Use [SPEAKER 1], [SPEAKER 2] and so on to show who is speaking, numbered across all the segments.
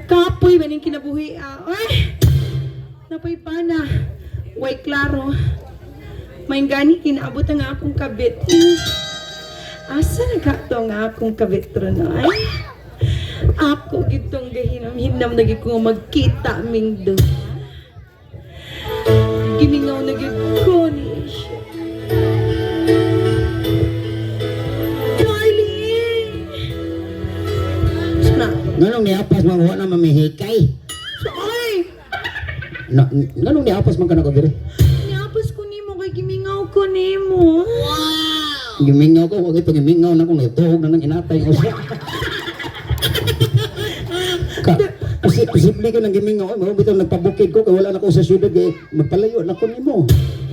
[SPEAKER 1] Kapoy ba ning kinabuhi ah. Ay! Napay pana. Way klaro. May gani kinaabot ang akong kabit. Asa na ka to nga akong kabit ron ay? Ako gitong gahinam-hinam na gid ko nga magkita ming duha. Gimingaw na gid ko ni siya. Darling! Sana.
[SPEAKER 2] Nganong niapas man wa na mamihikay?
[SPEAKER 1] So, ay!
[SPEAKER 2] Na, nganong niapas man ka nako diri?
[SPEAKER 1] Niapas ko nimo kay gimingaw ko nimo.
[SPEAKER 2] Gimingaw ko, wag ito gimingaw na kung nagtuhog na ng inatay usa. Ka, posible ka nang gimingaw, ay, mao bitaw nagpabukid ko kay wala na ko sa syudad kay magpalayo na ko nimo.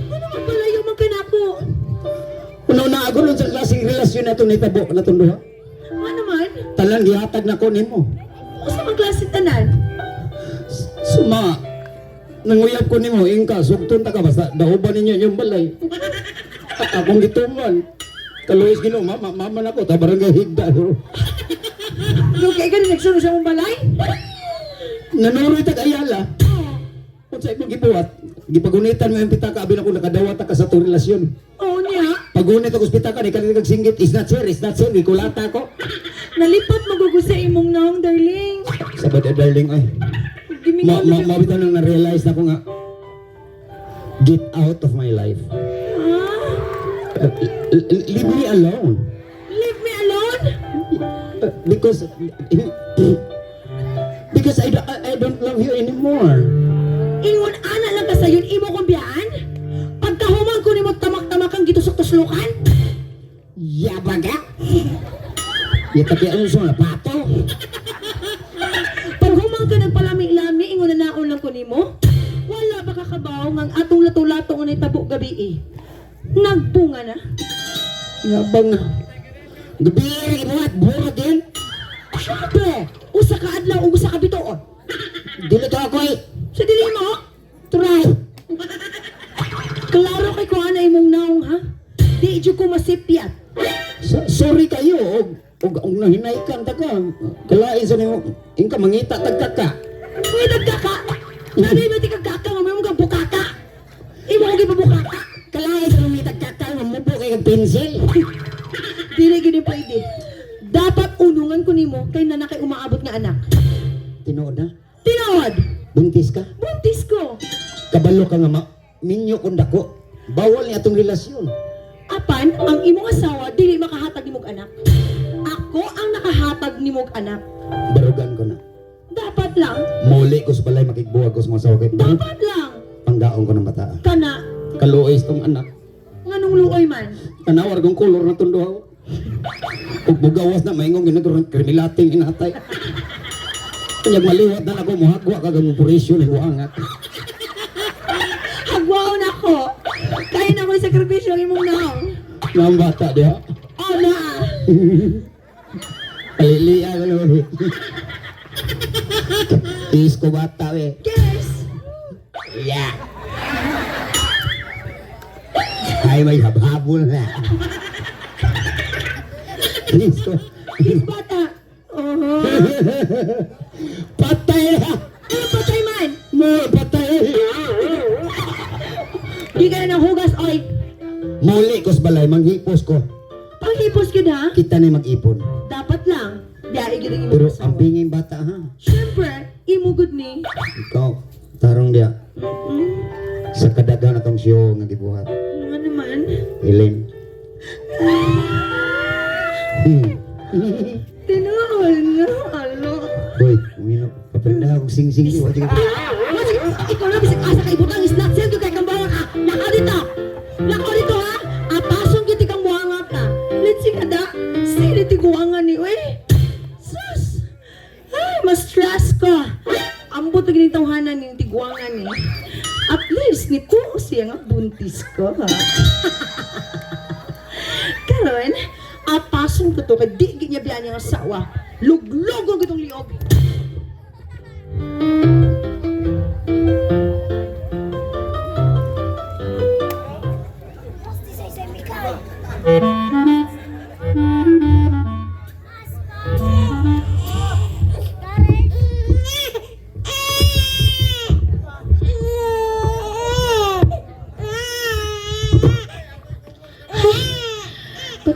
[SPEAKER 1] Ano magpalayo man ka nako?
[SPEAKER 2] Una na ako nun sa klaseng relasyon nato nitabo na itong duha.
[SPEAKER 1] Ano naman?
[SPEAKER 2] Tanan gihatag na ko nimo.
[SPEAKER 1] Usa man klase tanan.
[SPEAKER 2] Suma, nanguyab ko nimo ingka sugton ta ka basta dahuban ninyo inyong balay. Akong gituman. Kaluis Ginoo, mama, mama na ko, ta barangay higda.
[SPEAKER 1] Lugay ka rin nagsunod sa mong balay?
[SPEAKER 2] Nanuroy tag ayala. Kung sa imong gibuhat, gipagunitan mo yung pitaka, abi na ko nakadawat ta ka sa itong relasyon.
[SPEAKER 1] Oo niya.
[SPEAKER 2] Pagunit ako sa pitaka, di ka rin singgit, is not sir, is not sir, gikulata ko.
[SPEAKER 1] Nalipat magugo sa imong naong, darling.
[SPEAKER 2] Sabad darling, ay.
[SPEAKER 1] Gimingaw
[SPEAKER 2] Ma,
[SPEAKER 1] na
[SPEAKER 2] ma,
[SPEAKER 1] gid-
[SPEAKER 2] mabitaw nang na-realize na ko nga, get out of my life.
[SPEAKER 1] Ah,
[SPEAKER 2] Leave me alone.
[SPEAKER 1] Leave me alone?
[SPEAKER 2] Because I don't love you anymore.
[SPEAKER 1] Ingon ana lang ka sayon imo kong biyaan? Pagkahuman ko nimo tamak-tamak ang gitusok-tuslokan?
[SPEAKER 2] Yabaga. Ya tapi ano sa pato?
[SPEAKER 1] Paghuman ka nagpalami-lami, ingon na naon lang ko nimo? Wala ba kakabaw nga ang atong lato-lato nga nahitabo gabi eh? Nagbunga na.
[SPEAKER 2] Yabang na. Gabi ibuhat buhat din.
[SPEAKER 1] Syempre, usa ka adlaw ug usa ka bituon.
[SPEAKER 2] Dili to ako eh.
[SPEAKER 1] Sa dili mo,
[SPEAKER 2] Try.
[SPEAKER 1] Klaro kay ko ana imong naong ha. Di jud ko masipyat.
[SPEAKER 2] Sorry kayo og og og nahinaykan ta ka. Kalain sa nimo ingka mangita tag kaka.
[SPEAKER 1] Uy, nagkaka. Nanay mo ti kagkaka nga may mong bukaka. Imo ko gibabukaka.
[SPEAKER 2] Kalain sa nimo tag kaka mamubo kay kag pencil.
[SPEAKER 1] Dili gini pwede. Dapat unungan ko nimo kay nanakay umaabot nga anak.
[SPEAKER 2] Tinuod na.
[SPEAKER 1] Tinuod.
[SPEAKER 2] Buntis ka.
[SPEAKER 1] Buntis ko.
[SPEAKER 2] Kabalo ka nga ma minyo kung dako. Bawal ni atong relasyon.
[SPEAKER 1] Apan ang imong asawa dili makahatag nimog anak. Ako ang nakahatag nimog anak.
[SPEAKER 2] Barugan ko na.
[SPEAKER 1] Dapat lang,
[SPEAKER 2] Muli ko sa balay makigbuwag ko sa mga asawa kay
[SPEAKER 1] dapat lang
[SPEAKER 2] panggaon ko ng bata.
[SPEAKER 1] kana
[SPEAKER 2] Kaluoy tong anak.
[SPEAKER 1] nganong luoy man.
[SPEAKER 2] Tanawar kong kolor na tundo ako. Ug mugawas na maingong ginagron krimilating inatay. Kanya maliwat na ako muhagwa ka gamong purisyo ni buangat.
[SPEAKER 1] Hagwaon ako. Kaya na ko sakripisyo ang imong naong.
[SPEAKER 2] Nang bata diha.
[SPEAKER 1] Oh na.
[SPEAKER 2] Palilia ko naman. Is ko bata we.
[SPEAKER 1] Yes.
[SPEAKER 2] Yeah. Ay may habhabol na. Is ko.
[SPEAKER 1] Yes, bata. Oh.
[SPEAKER 2] Patay na!
[SPEAKER 1] Ano patay man?
[SPEAKER 2] Mo, patay!
[SPEAKER 1] Di ka na nanghugas, oy.
[SPEAKER 2] Muli ko sa balay, manghipos ko.
[SPEAKER 1] Panghipos gyud ha.
[SPEAKER 2] Kita na mag-ipon.
[SPEAKER 1] Dapat lang. Biyahe gyud ang imong
[SPEAKER 2] Pero
[SPEAKER 1] asawa.
[SPEAKER 2] ang pingin bata ha.
[SPEAKER 1] Siyempre, imo gud ni.
[SPEAKER 2] Ikaw, tarong diya. Sa kadagan atong siyo nga gibuhat.
[SPEAKER 1] Nga naman.
[SPEAKER 2] Elaine.
[SPEAKER 1] Tinuod nga, ano.
[SPEAKER 2] Hoy, umino. Paprinda akong sing-sing. Wa jud ka.
[SPEAKER 1] Ikaw na, bisag asa kay butang is not sell kay kang bawa ka. Nakaw dito. Nakaw dito ha. Apasong gyud kang buhanga ka. Let's see kada. Sino ti guwanga ni oy? Sus. Ay, mas stress ko. Ambot na gining tawhanan ning tiguangan ni. At least ni tuo siya nga buntis ko ha. Karon, apasong ko to kay di gid niya biyan niyang asawa. Luglogo gitong liog.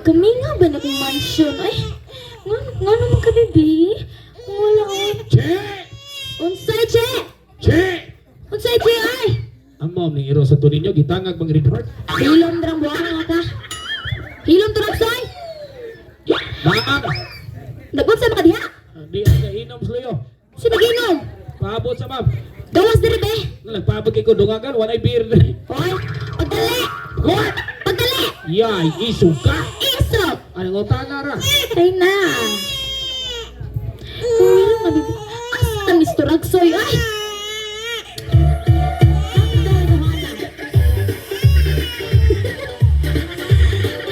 [SPEAKER 3] Kaminga ba na kong mansion? Ay, nga, nga naman ka, baby. Wala ko.
[SPEAKER 2] Che!
[SPEAKER 3] Unsay, che?
[SPEAKER 2] Che!
[SPEAKER 3] Unsay, che, ay?
[SPEAKER 2] Ang mom ni Iro sa ninyo, gitangag bang report?
[SPEAKER 3] Hilom drang buwanga ka. Hilom turagsoy.
[SPEAKER 2] Baang!
[SPEAKER 3] Nagunsa ba ka diha?
[SPEAKER 2] Di ang inom sa liyo.
[SPEAKER 3] Si naginom.
[SPEAKER 2] Paabot sa ma'am.
[SPEAKER 3] Gawas diri be.
[SPEAKER 2] Nagpaabot kay ko dungagan, walay beer diri.
[SPEAKER 3] Hoy, pagdali.
[SPEAKER 2] What?
[SPEAKER 3] Pagdali.
[SPEAKER 2] Yay, isuka!
[SPEAKER 3] Isok.
[SPEAKER 2] Anong utana ra?
[SPEAKER 3] Ay na. Uy, nga bibi. Asa ni Turagsoy ay?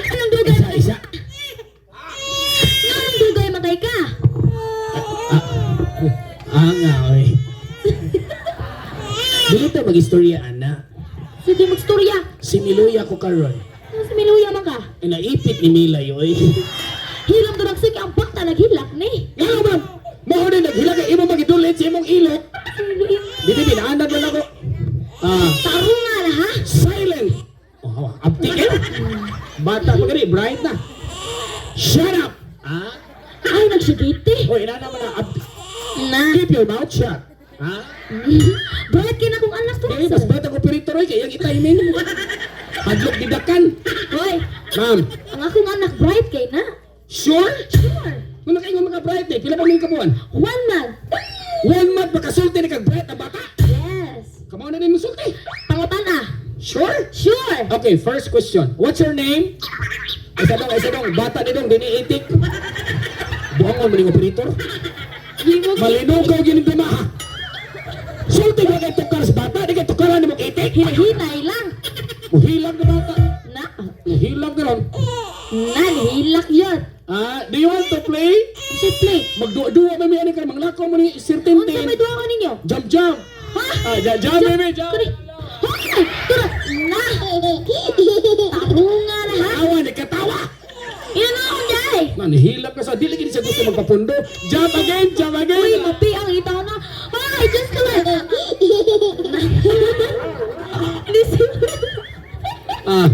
[SPEAKER 3] Anong dugay?
[SPEAKER 2] Isa, isa.
[SPEAKER 3] Anong dugay matay ka?
[SPEAKER 2] Ah, nga, oy. Dili ta mag-istorya, ana.
[SPEAKER 3] Sige, magstorya.
[SPEAKER 2] Si Miluya ko karon.
[SPEAKER 3] Ano si Miluya man ka?
[SPEAKER 2] Ay, naipit ni Milay, oy.
[SPEAKER 3] Hilom Turagsoy kay ang bakta naghilak ni.
[SPEAKER 2] Ngano, ma'am? Mao na naghila kay imo magidulit sa imong ilok. Dili binaanan man ako. Ah,
[SPEAKER 3] Tarunga na ha?
[SPEAKER 2] silent. Oh, abti kayo. Bata pa gani, bright na. Shut up. Ah?
[SPEAKER 3] Ay, nagsigiti.
[SPEAKER 2] Oy, inana man na abti.
[SPEAKER 3] Na.
[SPEAKER 2] Keep your mouth shut. Ha?
[SPEAKER 3] Bright kay na kong anak
[SPEAKER 2] Dili mas
[SPEAKER 3] Turagsoy.
[SPEAKER 2] bata ko operator oy kay yang itiming. Hadlok didakan.
[SPEAKER 3] Hoy,
[SPEAKER 2] Ma'am,
[SPEAKER 3] ang akong anak bright kay na.
[SPEAKER 2] sure?
[SPEAKER 3] Sure.
[SPEAKER 2] Kung nakaingon mga bright eh, pila pa mong kabuan?
[SPEAKER 3] 1 month.
[SPEAKER 2] 1 month makasulti ni kag bright ang bata.
[SPEAKER 3] Yes.
[SPEAKER 2] Kamo na din musulti.
[SPEAKER 3] Pangutan ah.
[SPEAKER 2] Sure?
[SPEAKER 3] Sure.
[SPEAKER 2] Okay, first question. What's your name? Isa dong, isa dong. Bata ni dong, dini itik. Buhangon mo ning operator.
[SPEAKER 3] Himog.
[SPEAKER 2] Malinugaw gini duma ha. Sulti ba kay tukar sa bata? Di kay tukaran ni mo itik.
[SPEAKER 3] Hinahinay lang.
[SPEAKER 2] Muhilag na bata.
[SPEAKER 3] Na.
[SPEAKER 2] Muhilag na ron.
[SPEAKER 3] Na, nihilak yun.
[SPEAKER 2] Ah, do you want to play?
[SPEAKER 3] Unsay play?
[SPEAKER 2] Magduwa-duwa ba may ani ka manglakaw mo ni Sir
[SPEAKER 3] Unsa
[SPEAKER 2] Tintin.
[SPEAKER 3] may duwa ko ninyo?
[SPEAKER 2] Jump jump.
[SPEAKER 3] Ha?
[SPEAKER 2] Ah, jump jump baby, jump.
[SPEAKER 3] Kani. Hoy! Tura. Na. Tarunga na ha.
[SPEAKER 2] Awa ni katawa.
[SPEAKER 3] Ina na akong day.
[SPEAKER 2] Na nihilak na sa dili gid siya gusto magpapundo. Jump again, jump
[SPEAKER 3] Uy,
[SPEAKER 2] again.
[SPEAKER 3] mapi ang itaw na. Ay, just ko lang.
[SPEAKER 2] Ah.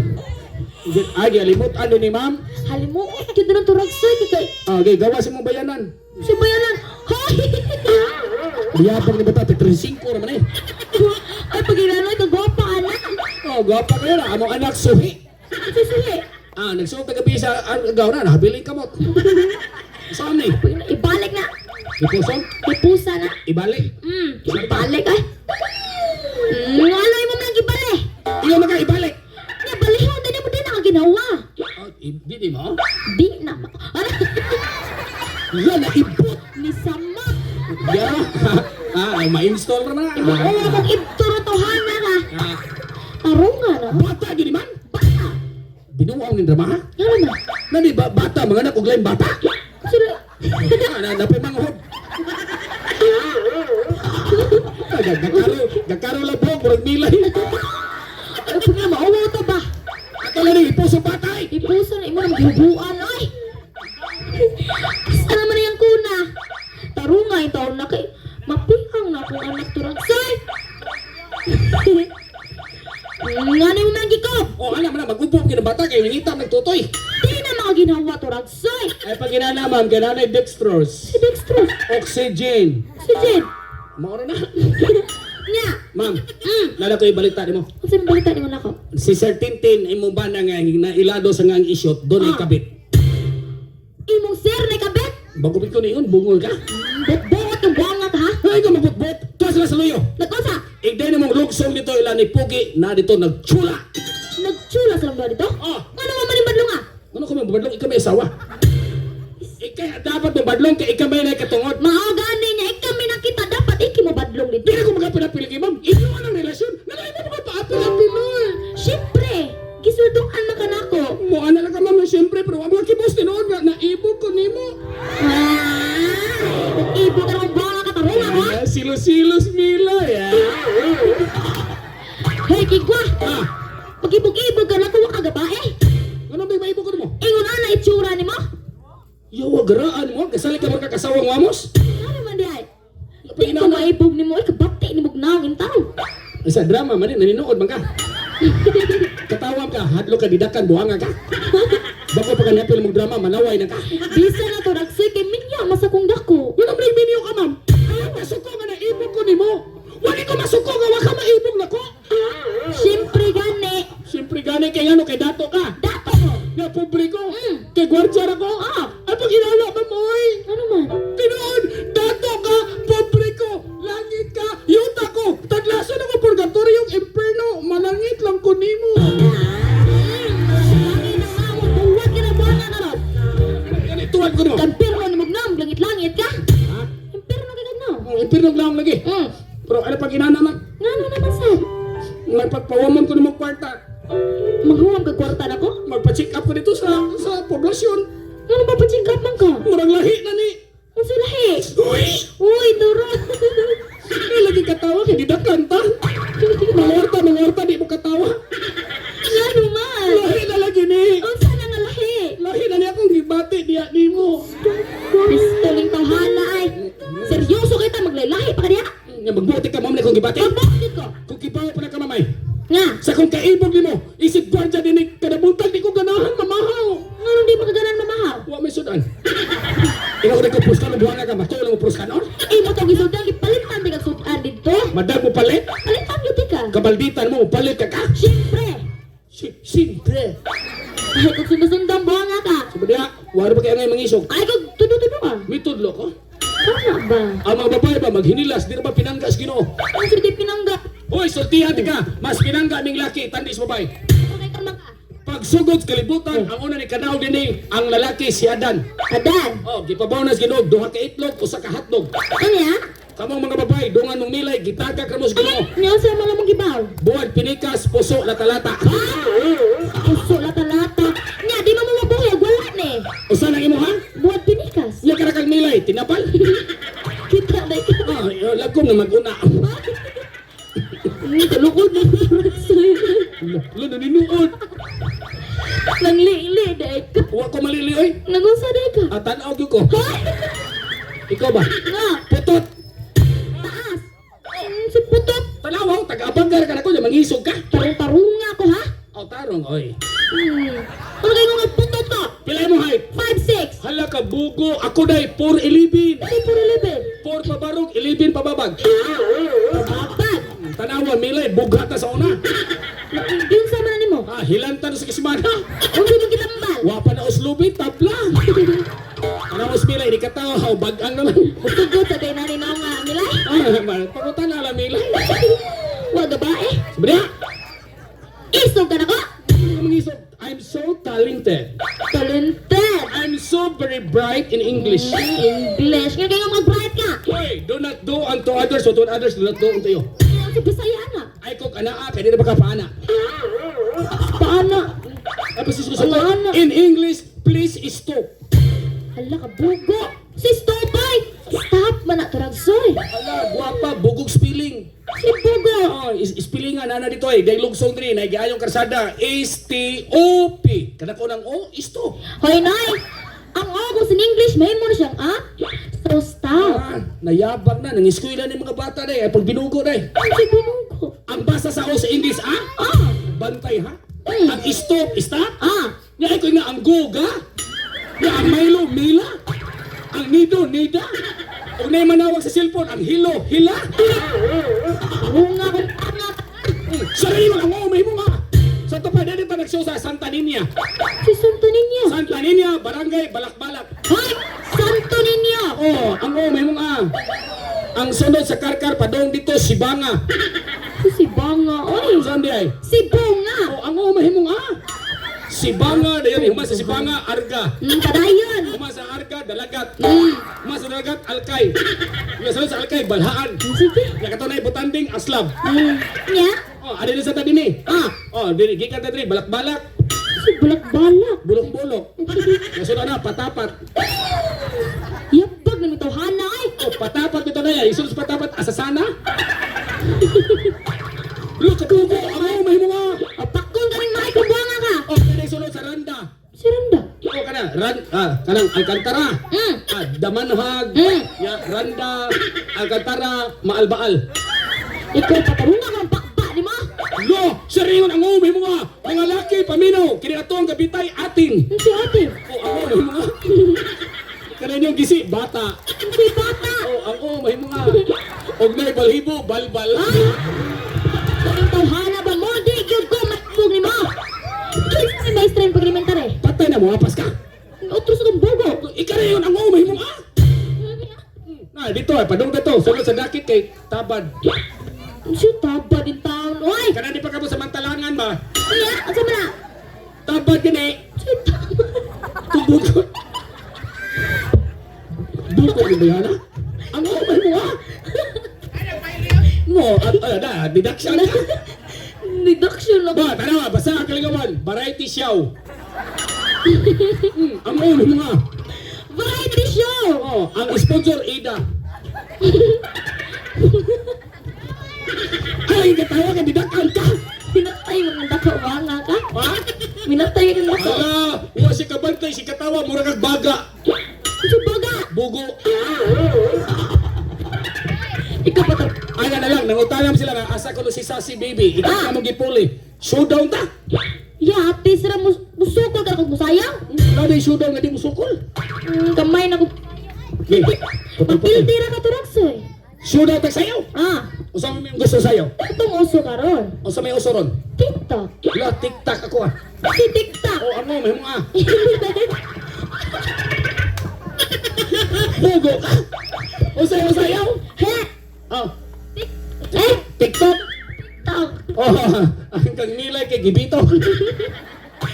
[SPEAKER 2] Ay, gilimot ano ni ma'am?
[SPEAKER 3] Halimuot gyud na ng turagsoy kay
[SPEAKER 2] Ah, okay, gawa sa mong bayanan.
[SPEAKER 3] si bayanan. Hoy!
[SPEAKER 2] Liyabang ni bata, 35 naman eh.
[SPEAKER 3] Ay, pag-ilanoy, kagwapa anak.
[SPEAKER 2] Oh, gwapa kayo na. Among anak, suhi.
[SPEAKER 3] Sisili.
[SPEAKER 2] Ah, nagsuot na gabi sa agaw na, nahabiling kamot. Saan ni?
[SPEAKER 3] Ibalik na.
[SPEAKER 2] Ipuson?
[SPEAKER 3] Ipusa na.
[SPEAKER 2] Ibalik.
[SPEAKER 3] Ibalik ay. Alay mo nang ibalik.
[SPEAKER 2] Iyo mga ibalik.
[SPEAKER 3] Nga balihon din mo din ang ginawa.
[SPEAKER 2] Oh, di di mo?
[SPEAKER 3] Di na. Ano?
[SPEAKER 2] Yan, naibot.
[SPEAKER 3] Ni sama.
[SPEAKER 2] Ya. Ah, ma-install na na.
[SPEAKER 3] Oo, kung ibturo-tohan na ka.
[SPEAKER 2] Ah,
[SPEAKER 3] Tarunga na.
[SPEAKER 2] bata gini man.
[SPEAKER 3] Bata.
[SPEAKER 2] Binuang ni drama ha?
[SPEAKER 3] Nga naman.
[SPEAKER 2] Nani ba bata mga anak og lain bata?
[SPEAKER 3] Sila.
[SPEAKER 2] Ah, na napay manghod. Ah, Gakaro, gakaro lang po, murag milay.
[SPEAKER 3] Ay, pag na mauwaw to ba?
[SPEAKER 2] Ato lang ni ipuso batay.
[SPEAKER 3] Ipuso na imo nang gihubuan ay. Asa naman na yung kuna? Tarunga yung taon na kay mapihang na akong anak turang. Say! Nga na yung manggikob!
[SPEAKER 2] Oh, anak man magubog gyud ang bata kay nangita nagtutoy.
[SPEAKER 3] Di na mga ginawa turang. Say!
[SPEAKER 2] Ay pag inana ma'am, gananay dextrose,
[SPEAKER 3] Si Dextrose!
[SPEAKER 2] oxygen.
[SPEAKER 3] Si Jed!
[SPEAKER 2] Mao na.
[SPEAKER 3] Nya!
[SPEAKER 2] Ma'am, nala ko ibalita nimo.
[SPEAKER 3] Kung saan balita ni mo nako?
[SPEAKER 2] Si Sir Tintin imo ba na nga nailado sa ngang isyot, doon ay
[SPEAKER 3] Ah.
[SPEAKER 2] kabit.
[SPEAKER 3] Imong sir na kabit!
[SPEAKER 2] Bago ko niyon, bungol ka.
[SPEAKER 3] Bot-bot yung buwangat ha?
[SPEAKER 2] Ay, ka mabutbot. Tuwa sila sa luyo.
[SPEAKER 3] Nag-unsa?
[SPEAKER 2] Igday na mong lugsong dito ila ni Pugi na dito nagtsula.
[SPEAKER 3] Nagtsula sa lang dito?
[SPEAKER 2] Oh.
[SPEAKER 3] Ano mo man yung badlong ah?
[SPEAKER 2] Ano ko mabadlong ikaw may asawa? Ikay dapat mabadlong kay ikaw may nakatungod.
[SPEAKER 3] Mao gani niya, ikami nakita dapat iki mo badlong dito.
[SPEAKER 2] Di na ko magapilapili kay ma'am. Inyo ang relasyon. Nalay mo mga paapil-apil.
[SPEAKER 3] Siyempre, gisulduan man ka nako.
[SPEAKER 2] Mo ana lang ka ma'am na siyempre pero wa mga kibos tinuod nga naibog ko nimo.
[SPEAKER 3] Ay, ibo ka naman buwanga ka tarunga ha?
[SPEAKER 2] Ah, Silos-silos Mila ya.
[SPEAKER 3] Hoy, kigwa!
[SPEAKER 2] Ah,
[SPEAKER 3] Pag-ibog-ibog ka na kuha ka gabae.
[SPEAKER 2] ano ba maibog ko nimo?
[SPEAKER 3] Ingon na itsura ni mo.
[SPEAKER 2] Yawa garaan mo kasali ka magkakasawang wamos.
[SPEAKER 3] Ano man di ay? Di ko maibog ni mo, ay kabati ni mo gnaong intaw.
[SPEAKER 2] Sa drama man eh, naninood man ka. Katawa ka, hadlo ka didakan buhanga ka. Bako pa kanapil mong drama, manaway na ka.
[SPEAKER 3] Bisa na to Raksoy kay minya mas akong dako.
[SPEAKER 2] Wala mo minyo ka, ma'am. Ay, masuko nga na ibog ko nimo. Wali ko masuko nga wa ka maibog nako.
[SPEAKER 3] Siyempre gani.
[SPEAKER 2] Siyempre gani kay ano kay dato ka.
[SPEAKER 3] Dato ko.
[SPEAKER 2] Nga pobre ko. Kay gwardya ra ko.
[SPEAKER 3] Ah.
[SPEAKER 2] Ay pag inala ma'am oy.
[SPEAKER 3] Ano man?
[SPEAKER 2] Tinuod, dato ka, pobre ko, langit ka, yuta ko, taglason ako purgatorio, imperno, malangit lang ko nimo.
[SPEAKER 3] Langit na mamon, buwag ka na buwan na karon.
[SPEAKER 2] Ano tuwad ko nimo?
[SPEAKER 3] Kampirno ni Mugnam, langit-langit ka.
[SPEAKER 2] Ha?
[SPEAKER 3] Impirno kay no.
[SPEAKER 2] Ang impirno lang lagi. Pero ano pag inana man,
[SPEAKER 3] Ngano naman sad?
[SPEAKER 2] magpagpawamon ko nimo kwarta.
[SPEAKER 3] Maghuwam ka kwarta nako?
[SPEAKER 2] Magpa-check up ko dito sa poblasyon.
[SPEAKER 3] Ngano ba pa-check up man ka?
[SPEAKER 2] Murang lahi na ni.
[SPEAKER 3] Unsa lahi?
[SPEAKER 2] Uy!
[SPEAKER 3] Uy, duro.
[SPEAKER 2] Ay, lagi katawa kay didakan ta. Mangorta, mangorta, di mo katawa.
[SPEAKER 3] Ngano man?
[SPEAKER 2] Lahi na lagi ni.
[SPEAKER 3] Unsa na nga lahi?
[SPEAKER 2] Lahi na ni akong gibati diya nimo.
[SPEAKER 3] Pistoling tawhana ay. Seryoso kita maglalahi pa ka diha.
[SPEAKER 2] Nga magbuti ka ma'am na akong gibati.
[SPEAKER 3] Pabakit ko.
[SPEAKER 2] Kung kibaw pa na ka mamay.
[SPEAKER 3] Nga.
[SPEAKER 2] Sa kong kaibog nimo, isip gwardya din ni kadabuntag di ko ganahan mamahaw.
[SPEAKER 3] Ngano di makaganan mamahaw?
[SPEAKER 2] Wa may sudan. Ikaw ko pruskano buwan ka matuo lang mo pruskanon.
[SPEAKER 3] Imo tong gisudan gipalitan di kag sudan didto.
[SPEAKER 2] Madam mo palit,
[SPEAKER 3] Palitan gyud ti ka.
[SPEAKER 2] kabalditan mo palit ka ka.
[SPEAKER 3] Siyempre.
[SPEAKER 2] Siyempre.
[SPEAKER 3] Ay, kung sumusundan buha nga ka.
[SPEAKER 2] Sabi niya, wala ba kaya ngayon mangisog?
[SPEAKER 3] Ay, kung tudo-tudo ka.
[SPEAKER 2] May tudlo ko.
[SPEAKER 3] Tama ba?
[SPEAKER 2] Ang mga babae ba maghinilas, di na ba pinanggas Ginoo?
[SPEAKER 3] Ang sige pinangga.
[SPEAKER 2] Hoy, sultihan ti ka. Mas pinangga aming laki, tandis babae.
[SPEAKER 3] Okay ka man ka.
[SPEAKER 2] Pagsugod sa kalibutan, ang una ni kanaw dinhi ang lalaki si Adan.
[SPEAKER 3] Adan.
[SPEAKER 2] Oh, gipabaw na sa Ginoo duha ka itlog, usa ka hotdog.
[SPEAKER 3] Ano ya?
[SPEAKER 2] Kamong mga babae, dungan mong milay, gitagak ra mo sa Ginoo.
[SPEAKER 3] Niya sa mga mong gibaw.
[SPEAKER 2] Buwan pinikas, puso lata-lata.
[SPEAKER 3] Puso lata-lata. Nya, di mo mabuhay. Wala ni.
[SPEAKER 2] Usa nang imo ha?
[SPEAKER 3] Buwad pinikas.
[SPEAKER 2] Nya kara kag milay, tinapal.
[SPEAKER 3] Kita na ikaw.
[SPEAKER 2] Ah, lagkom na maguna.
[SPEAKER 3] Kalukod na
[SPEAKER 2] Lo naninuod.
[SPEAKER 3] Nanglili, dahil ka.
[SPEAKER 2] Wa ko malili oy.
[SPEAKER 3] Nangusa dahil ka.
[SPEAKER 2] Ah, tan-aw gyud ko. Ikaw ba?
[SPEAKER 3] Nga,
[SPEAKER 2] Putot.
[SPEAKER 3] taas. Si putot.
[SPEAKER 2] Tanaw, taga-abanggar ka na ko, nya mangisog ka.
[SPEAKER 3] Tarong-tarunga ko, ha?
[SPEAKER 2] Oh, tarong oy.
[SPEAKER 3] Ano kayo nga putot ko?
[SPEAKER 2] Pila mo height?
[SPEAKER 3] 5'6".
[SPEAKER 2] Hala ka bugo, ako day 4'11.
[SPEAKER 3] Ay, puro level.
[SPEAKER 2] 4 pabarog, 11 pababag.
[SPEAKER 3] Babag.
[SPEAKER 2] Tanawa milay bugata sa una.
[SPEAKER 3] Yun sa man nimo.
[SPEAKER 2] Ah, hilantan sa kisimana.
[SPEAKER 3] Unsa man kitambal?
[SPEAKER 2] Wa pa na uslubi, tabla. Tanawa milay, di katawa, bagang naman.
[SPEAKER 3] Tugot sa kay nani mao nga nila.
[SPEAKER 2] Ah, man, pangutan na lang milay.
[SPEAKER 3] Wa gabae.
[SPEAKER 2] Sabi niya,
[SPEAKER 3] Isog ka na ko.
[SPEAKER 2] mangisog, I'm so talented.
[SPEAKER 3] Talented.
[SPEAKER 2] I'm so very bright in English.
[SPEAKER 3] English. Nga kayo mag-bright ka.
[SPEAKER 2] Hoy, do not do unto others what others do not do unto you.
[SPEAKER 3] Sa Bisaya na.
[SPEAKER 2] Ay kog anaa, kay di na ba ka paana?
[SPEAKER 3] Paano?
[SPEAKER 2] Ay, basta gusto ko,
[SPEAKER 3] Ano?
[SPEAKER 2] in English, please stop.
[SPEAKER 3] Hala ka bugo. Si Stopay. Stop man na turagsoy.
[SPEAKER 2] Hala, guwapa, bugog spelling.
[SPEAKER 3] Si bugo.
[SPEAKER 2] Oh, spellingan na na dito eh. Dahil lugsong diri, nagiayong karsada. S-T-O-P. Kada ko ng O, stop.
[SPEAKER 3] Hoy nay. Ang O kung sa English may mo na siyang A. So stop.
[SPEAKER 2] Ah, nayabang na, nangiskwela ni mga bata day, ay pag binugo day.
[SPEAKER 3] Ang si binugo.
[SPEAKER 2] Ang basa sa O sa English, ah?
[SPEAKER 3] Ah.
[SPEAKER 2] Bantay ha?
[SPEAKER 3] Mm.
[SPEAKER 2] Ang stop, stop?
[SPEAKER 3] Ah.
[SPEAKER 2] Nga ko nga ang goga. Nga ang Milo, Mila. Ang Nido, Nida. Ug nay manawag sa cellphone, ang Hilo, Hila.
[SPEAKER 3] Bunga kung tanga.
[SPEAKER 2] Sarili mo ang O, may mo nga. Sa to pa, dito nagsyo sa Santa Niña.
[SPEAKER 3] Si Santo Niño.
[SPEAKER 2] Santa Niña, Barangay, Balakbalak.
[SPEAKER 3] Hoy! Santo Niño!
[SPEAKER 2] Oh, ang O, may mong A. Ang sunod sa Karkar, padong dito, Sibanga.
[SPEAKER 3] Si Banga, oy!
[SPEAKER 2] Saan di ay?
[SPEAKER 3] Si Bunga!
[SPEAKER 2] Oh, ang O, may mong A. Sibanga, dayon, human sa Sibanga, Arga.
[SPEAKER 3] Padayon!
[SPEAKER 2] Human sa Arga, Dalagat.
[SPEAKER 3] Mm.
[SPEAKER 2] Human sa Dalagat, Alkay. Human sa Alkay, Balhaan.
[SPEAKER 3] Sige.
[SPEAKER 2] Nakatunay, Butanding, Aslab.
[SPEAKER 3] Nya?
[SPEAKER 2] Oh, ada din sa tabi ni.
[SPEAKER 3] Ah!
[SPEAKER 2] Oh, dili gikan ta diri, balak-balak,
[SPEAKER 3] Si Balak-balak.
[SPEAKER 2] bulok-bulok. Nasunod na patapat.
[SPEAKER 3] Yabag na mitawhana ay!
[SPEAKER 2] Oh, patapat ito na yan. Isunod sa patapat, asasana. Look, kabugo, ang may mga.
[SPEAKER 3] Pakon ka rin mga buwanga ka!
[SPEAKER 2] Oh, kana isunod sa randa.
[SPEAKER 3] Si Randa.
[SPEAKER 2] Oh, kana ran ah, kanang Alcantara. Ah, Damanhag, ya, Randa, Alcantara, Maalbaal.
[SPEAKER 3] Ikaw patarunga ka ng pakpa, di mo?
[SPEAKER 2] Lo, sariyon ang umi mga mga laki, pamilya.
[SPEAKER 4] Paminaw, kini ato ang gabitay atin.
[SPEAKER 3] Si ate.
[SPEAKER 4] O ang o mahimo nga. Kana inyong gisi bata.
[SPEAKER 3] Si bata.
[SPEAKER 4] O ang o mahimo nga. Og nay balhibo balbal.
[SPEAKER 3] Ang tawhana ba mo? Di gyud ko matbog ni mo. Kinsa si maestra yung pag-elementary?
[SPEAKER 4] Patay na mo apas ka.
[SPEAKER 3] Otro sa tong bugo.
[SPEAKER 4] Ika na yun ang o mahimo nga. Na dito ay padung dito sulod sa dakit kay tabad.
[SPEAKER 3] Si tabad in town. Oy!
[SPEAKER 4] Kana di pa kamo sa mantalangan ba?
[SPEAKER 3] Iya, asa man na?
[SPEAKER 4] Tabad gani.
[SPEAKER 3] Si tabad.
[SPEAKER 4] Tumbog. Buko ni ba yan? Ang o mahimo nga. Mo, at na, deduction ka.
[SPEAKER 3] Deduction ako.
[SPEAKER 4] Ba, tanawa, basta ang kalingawan, variety show. Ang ulo mo nga.
[SPEAKER 3] Variety show!
[SPEAKER 4] Oh, ang sponsor, Ida. Ay, katawa ka, didakan ka.
[SPEAKER 3] Pinatay mo ng dako ba nga ka?
[SPEAKER 4] Ha?
[SPEAKER 3] Minatay ka ng dako.
[SPEAKER 4] Ala, wa si kabantay, si katawa, mura kag baga.
[SPEAKER 3] Si baga!
[SPEAKER 4] Bugo.
[SPEAKER 3] Ikaw pa to.
[SPEAKER 4] Ana na lang, nangutalam sila nga, asa ko no si Sassy Baby. Ikaw ka mong gipuli. Showdown ta.
[SPEAKER 3] Ya, ate, sira musukol ka na kung musayang.
[SPEAKER 4] Wala na yung showdown nga di mo sukol.
[SPEAKER 3] Kamay na ko.
[SPEAKER 4] Okay, putol-putol.
[SPEAKER 3] Pagpildi ra ka to, Raksoy.
[SPEAKER 4] Showdown ta sayo.
[SPEAKER 3] Ah,
[SPEAKER 4] Usa may gusto sayo.
[SPEAKER 3] itong uso karon.
[SPEAKER 4] Usa may uso ron.
[SPEAKER 3] TikTok.
[SPEAKER 4] Wala, tiktak ako ah.
[SPEAKER 3] Si TikTok.
[SPEAKER 4] Oh, ano, may mga. Bugo ka. Usayaw, usayaw.
[SPEAKER 3] He!
[SPEAKER 4] Oh,
[SPEAKER 3] Eh!
[SPEAKER 4] TikTok.
[SPEAKER 3] TikTok.
[SPEAKER 4] Oh, ang kang nilay kay Gibito.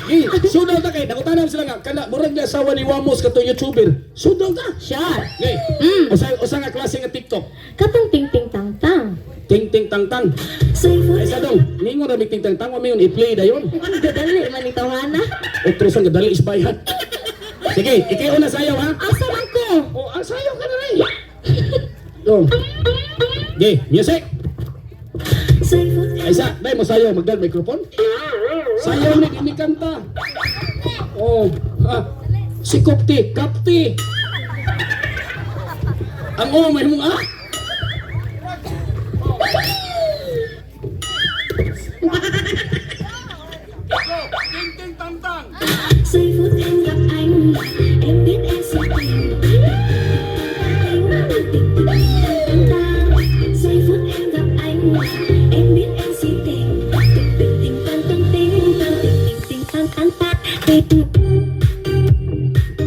[SPEAKER 4] Eh, sudaw ta kay nakutanam sila nga kana murag na asawa ni Wamos kato YouTuber. Sudaw ta.
[SPEAKER 3] Sure.
[SPEAKER 4] Ngay. Usa usa nga klase nga TikTok.
[SPEAKER 3] Katong ting ting tang tang.
[SPEAKER 4] Ting ting tang tang. Ay sa dong, ningon ra mig ting tang tang wa mayon i-play dayon.
[SPEAKER 3] Gadali man ni tawhana.
[SPEAKER 4] Otro sang gadali isbayhan. Sige, ikaw na sayaw ha.
[SPEAKER 3] Asa man ko?
[SPEAKER 4] Oh, ang sayaw ka na rin. Dong. Okay, music. Ay sa, dai mo sayaw magdal microphone. Sayaw ni ini kanta. Oh, ah, si Kopti, Kapti. Ang oh, may mong ah.
[SPEAKER 5] Giây phút em gặp anh, em biết em si tình. Tình tình tình tang tang. Giây phút em gặp anh, em biết em si tình. Tình tình tình tang tang tình tang tình tình tình tang tang tang tình.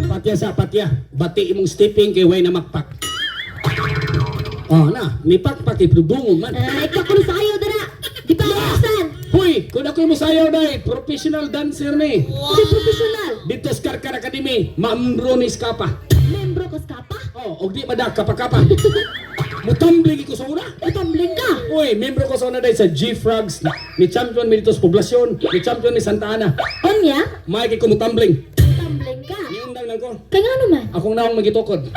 [SPEAKER 4] Patya sa patya, bati imong stepping kay way na makpak. Oh na, ni pakpak ipudungog man.
[SPEAKER 3] Ah, ikaw kuno sayo dara. Di pa usan.
[SPEAKER 4] Hoy, kung ako'y musayaw dai, professional dancer ni.
[SPEAKER 3] Si professional.
[SPEAKER 4] Dito sa Karkar Academy, maambro ni Skapa.
[SPEAKER 3] Membro ka sa kapa.
[SPEAKER 4] Oh, og di madak kapa-kapa. Mutambling ko sa una.
[SPEAKER 3] Utambling ka.
[SPEAKER 4] Uy, membro ko sa una dahil sa G-Frogs, ni champion mi dito sa poblasyon, ni champion ni Santa Ana.
[SPEAKER 3] Onya,
[SPEAKER 4] May kay ko mutambling.
[SPEAKER 3] utambling ka.
[SPEAKER 4] Niundang lang ko.
[SPEAKER 3] Kay nga naman.
[SPEAKER 4] Akong naong magitukod.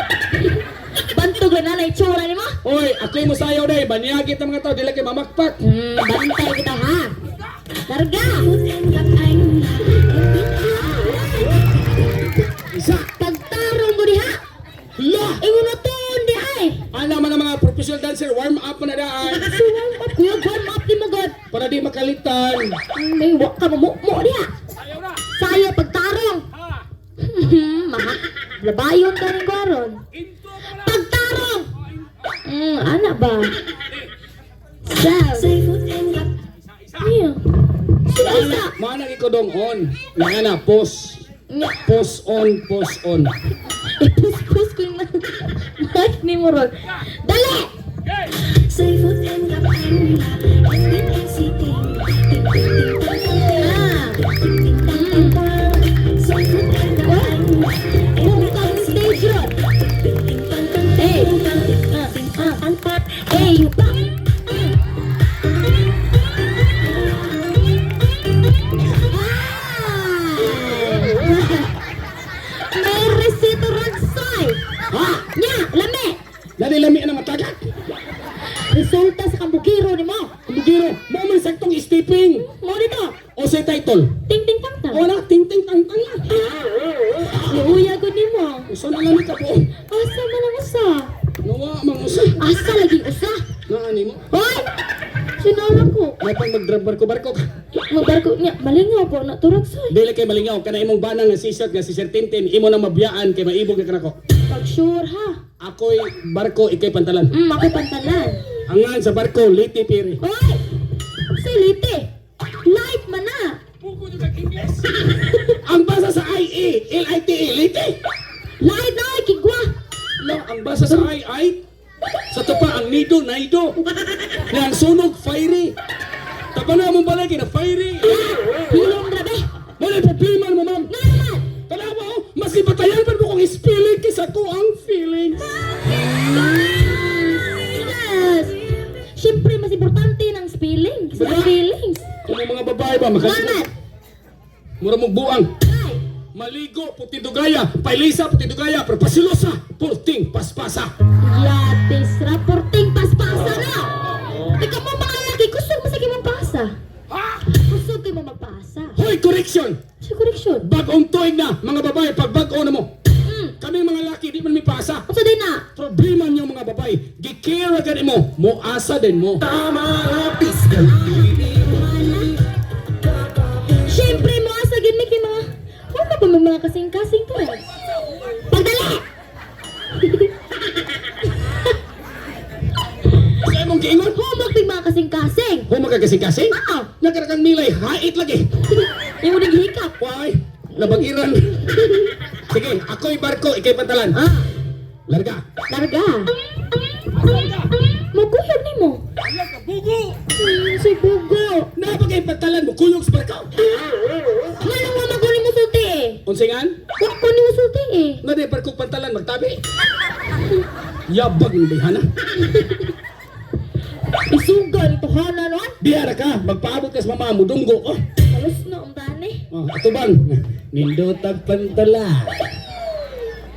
[SPEAKER 3] Bantog lang na itsura nimo.
[SPEAKER 4] Uy, ako'y musayaw dahil, banyagit ang mga tao, dila kay mamakpak.
[SPEAKER 3] Bantay kita ha. Larga.
[SPEAKER 5] Phút em gặp anh, em biết em
[SPEAKER 4] Isa.
[SPEAKER 3] Pagtarong ko diha.
[SPEAKER 4] La!
[SPEAKER 3] Ingon na tuon di ay.
[SPEAKER 4] Ana man ang mga professional dancer, warm up na daan.
[SPEAKER 3] So warm up kuya, warm up di mo god.
[SPEAKER 4] Para di makalitan.
[SPEAKER 3] May wa ka mo mo diha. Sayo pagtarong. Maha. Labayon ka ning karon. Pagtarong. Ana ba? Sa.
[SPEAKER 5] Giây phút em gặp
[SPEAKER 3] Iya. Sila isa.
[SPEAKER 4] Mana ko dong on. Na ana, pause.
[SPEAKER 3] Nya.
[SPEAKER 4] Pause on, pause on.
[SPEAKER 3] Ipus-pus ko yung mic ni mo ron. Dali!
[SPEAKER 5] Giây phút em gặp anh, em biết em si tình. Tình tình tình tang
[SPEAKER 3] Ah.
[SPEAKER 5] tang tình tình tình tang tang tang. Giây phút em gặp anh, em
[SPEAKER 3] Kung
[SPEAKER 5] biết
[SPEAKER 3] kang
[SPEAKER 5] em si
[SPEAKER 3] stage
[SPEAKER 5] tình.
[SPEAKER 3] ron.
[SPEAKER 5] Tình tình tang tang
[SPEAKER 3] Eh.
[SPEAKER 5] tình tang tình tình tang tang tang.
[SPEAKER 3] Eh, you pa. May resito Ragsoy.
[SPEAKER 4] Ha?
[SPEAKER 3] Nya, lami.
[SPEAKER 4] Dali lami na matagak.
[SPEAKER 3] Resulta sa kambukiro ni mo.
[SPEAKER 4] Bugiro, mo man saktong stepping.
[SPEAKER 3] Mo dito.
[SPEAKER 4] O sa title.
[SPEAKER 3] Ting ting tang tang.
[SPEAKER 4] Wala, ting ting tang tang na.
[SPEAKER 3] Luya ko ni mo.
[SPEAKER 4] Usa na lang ka po.
[SPEAKER 3] Asa man ang usa?
[SPEAKER 4] Nawa, mang usa.
[SPEAKER 3] Asa laging usa?
[SPEAKER 4] Naani mo.
[SPEAKER 3] Hoy! Sinala ko.
[SPEAKER 4] May pang magbarko-barko ka.
[SPEAKER 3] Magbarko niya. Malingaw ko na turag soy.
[SPEAKER 4] Dili kay malingaw kana imong banang nga sisot nga si Sir Tintin imo nang mabiyaan kay maibog na kanako.
[SPEAKER 3] Pag sure ha.
[SPEAKER 4] Ako'y barko, ikay pantalan.
[SPEAKER 3] Ako pantalan.
[SPEAKER 4] Angan sa barko, liti piri.
[SPEAKER 3] Hoy! Silite! Light man na!
[SPEAKER 4] Buko nyo kag English. Ang basa sa I-E, L-I-T-E, liti.
[SPEAKER 3] Light na ay, kigwa!
[SPEAKER 4] No, ang basa sa I, I. Sa tupa, ang nido, naido. Na ang sunog, fiery. Tapa na mong balay, na fiery.
[SPEAKER 3] Hilom grabe!
[SPEAKER 4] Wala problema mo, ma'am.
[SPEAKER 3] Nga naman!
[SPEAKER 4] Tanawa, oh, maski batayan pa mo kong spelling kaysa ko ang feelings.
[SPEAKER 3] Yes! Siyempre, mas importante ng spelling. Sa
[SPEAKER 4] Diba?
[SPEAKER 3] feelings.
[SPEAKER 4] Kung ang mga babae ba, makalimot.
[SPEAKER 3] Naman!
[SPEAKER 4] Mura mong buang.
[SPEAKER 3] Ay!
[SPEAKER 4] Maligo, puti dugaya. Pailisa, puti dugaya. Pero pasilosa, purting paspasa.
[SPEAKER 3] Yatis, raporting paspasa na! Ikaw mo mga laki, kusog masakit mong pasa.
[SPEAKER 4] Ha?
[SPEAKER 3] Kusog kayo mo magpasa.
[SPEAKER 4] Hoy, correction!
[SPEAKER 3] Sa correction.
[SPEAKER 4] Bagong tuig na, mga babae, pag bago na mo. Kami mga laki, di man may pasa.
[SPEAKER 3] Unsa din na?
[SPEAKER 4] Problema niyo mga babae, gikira ka mo, moasa din mo.
[SPEAKER 3] Siyempre mo asa gid mi kay mga wala pa may mga kasing-kasing to eh. Pagdali!
[SPEAKER 4] Sa imong giingon,
[SPEAKER 3] Humog pig mga kasing-kasing.
[SPEAKER 4] humag ka kasing-kasing?
[SPEAKER 3] Ah!
[SPEAKER 4] Nakarakang milay, hait lagi.
[SPEAKER 3] Yung uling hikap.
[SPEAKER 4] Why? Labagiran. Sige, ako'y barko, ikay pantalan.
[SPEAKER 3] Ah,
[SPEAKER 4] Larga.
[SPEAKER 3] larga. Magkuyog nimo.
[SPEAKER 4] Larga, bugo!
[SPEAKER 3] Si bugo.
[SPEAKER 4] Napagay pantalan mo, kuyog sa barko.
[SPEAKER 3] Nganong wa maguli mo sulti eh.
[SPEAKER 4] Unsingan?
[SPEAKER 3] Wa ko nimo sulti eh.
[SPEAKER 4] Nga di barko pantalan, magtabi. Yabag ng bayhana.
[SPEAKER 3] Isuga ni tuhana no.
[SPEAKER 4] Biyara ka, magpaabot ka sa mama mo, dunggo. Oh.
[SPEAKER 3] Halos na ang dani.
[SPEAKER 4] Oh, atubang. Nindotag pantala.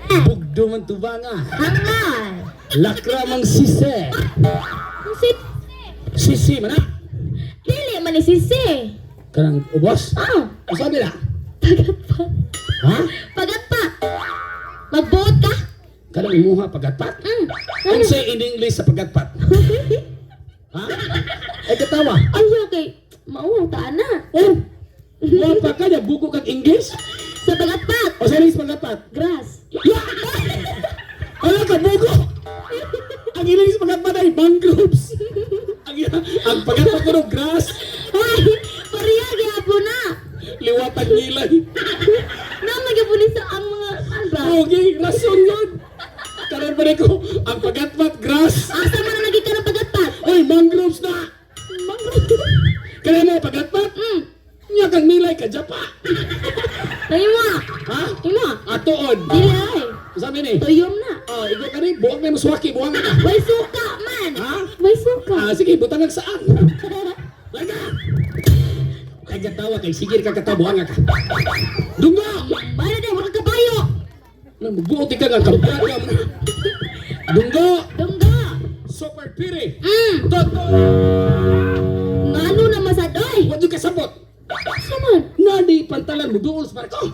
[SPEAKER 4] Bugdo man tubanga.
[SPEAKER 3] Hangal.
[SPEAKER 4] Lakra mang sise.
[SPEAKER 3] Ang si
[SPEAKER 4] Sisi man na.
[SPEAKER 3] dili man ni sisi.
[SPEAKER 4] Kanang ubos.
[SPEAKER 3] Ah,
[SPEAKER 4] Usabi na.
[SPEAKER 3] pagatpat.
[SPEAKER 4] Ha?
[SPEAKER 3] Pagatpat. Magbuot ka?
[SPEAKER 4] Kanang imuha pagatpat. Unsay in English sa pagatpat? Ha? Ay katawa.
[SPEAKER 3] Ay, okay. Mauwaw ta na.
[SPEAKER 4] Oh. Wapa ka niya buko kag English?
[SPEAKER 3] Sa pagatpat.
[SPEAKER 4] O sa English pagatpat?
[SPEAKER 3] Grass.
[SPEAKER 4] Ala ka buko. Ang English pagatpat ay mangroves. Ang pagatpat ko ng grass,
[SPEAKER 3] Ay, pareha gyapon na.
[SPEAKER 4] liwatag nilay.
[SPEAKER 3] Nang magyapon ni sa ang mga ano ba?
[SPEAKER 4] Okay, rason yun. Karon pa rin ko, ang pagatpat grass.
[SPEAKER 3] Asa man na naging ka ng pagatpat?
[SPEAKER 4] Uy, mangroves na! Kaya mo, pagatpat? Nya kang nilay ka, japa.
[SPEAKER 3] Nahimo.
[SPEAKER 4] Ha?
[SPEAKER 3] Imo.
[SPEAKER 4] Atoon.
[SPEAKER 3] Dili ay.
[SPEAKER 4] Sabi ni?
[SPEAKER 3] Tuyom na.
[SPEAKER 4] Oh, igo ka ni, buwag na mo suwaki, buwag na.
[SPEAKER 3] Way suka man.
[SPEAKER 4] Ha?
[SPEAKER 3] Way suka.
[SPEAKER 4] Ah, sige, butang ang saan. Laga! Ay, katawa kay sigir ka katawa, buwang ka. Dunga!
[SPEAKER 3] Bala na wala kabayo.
[SPEAKER 4] Nagbuot ka nga, kampiyaga mo na. Dunggo!
[SPEAKER 3] Dungga.
[SPEAKER 4] Super piri!
[SPEAKER 3] Mm.
[SPEAKER 4] Toto!
[SPEAKER 3] Ngano na masadoy?
[SPEAKER 4] Huwag yung kasabot!
[SPEAKER 3] Asa man?
[SPEAKER 4] Nani pantalan mo duol sa barko.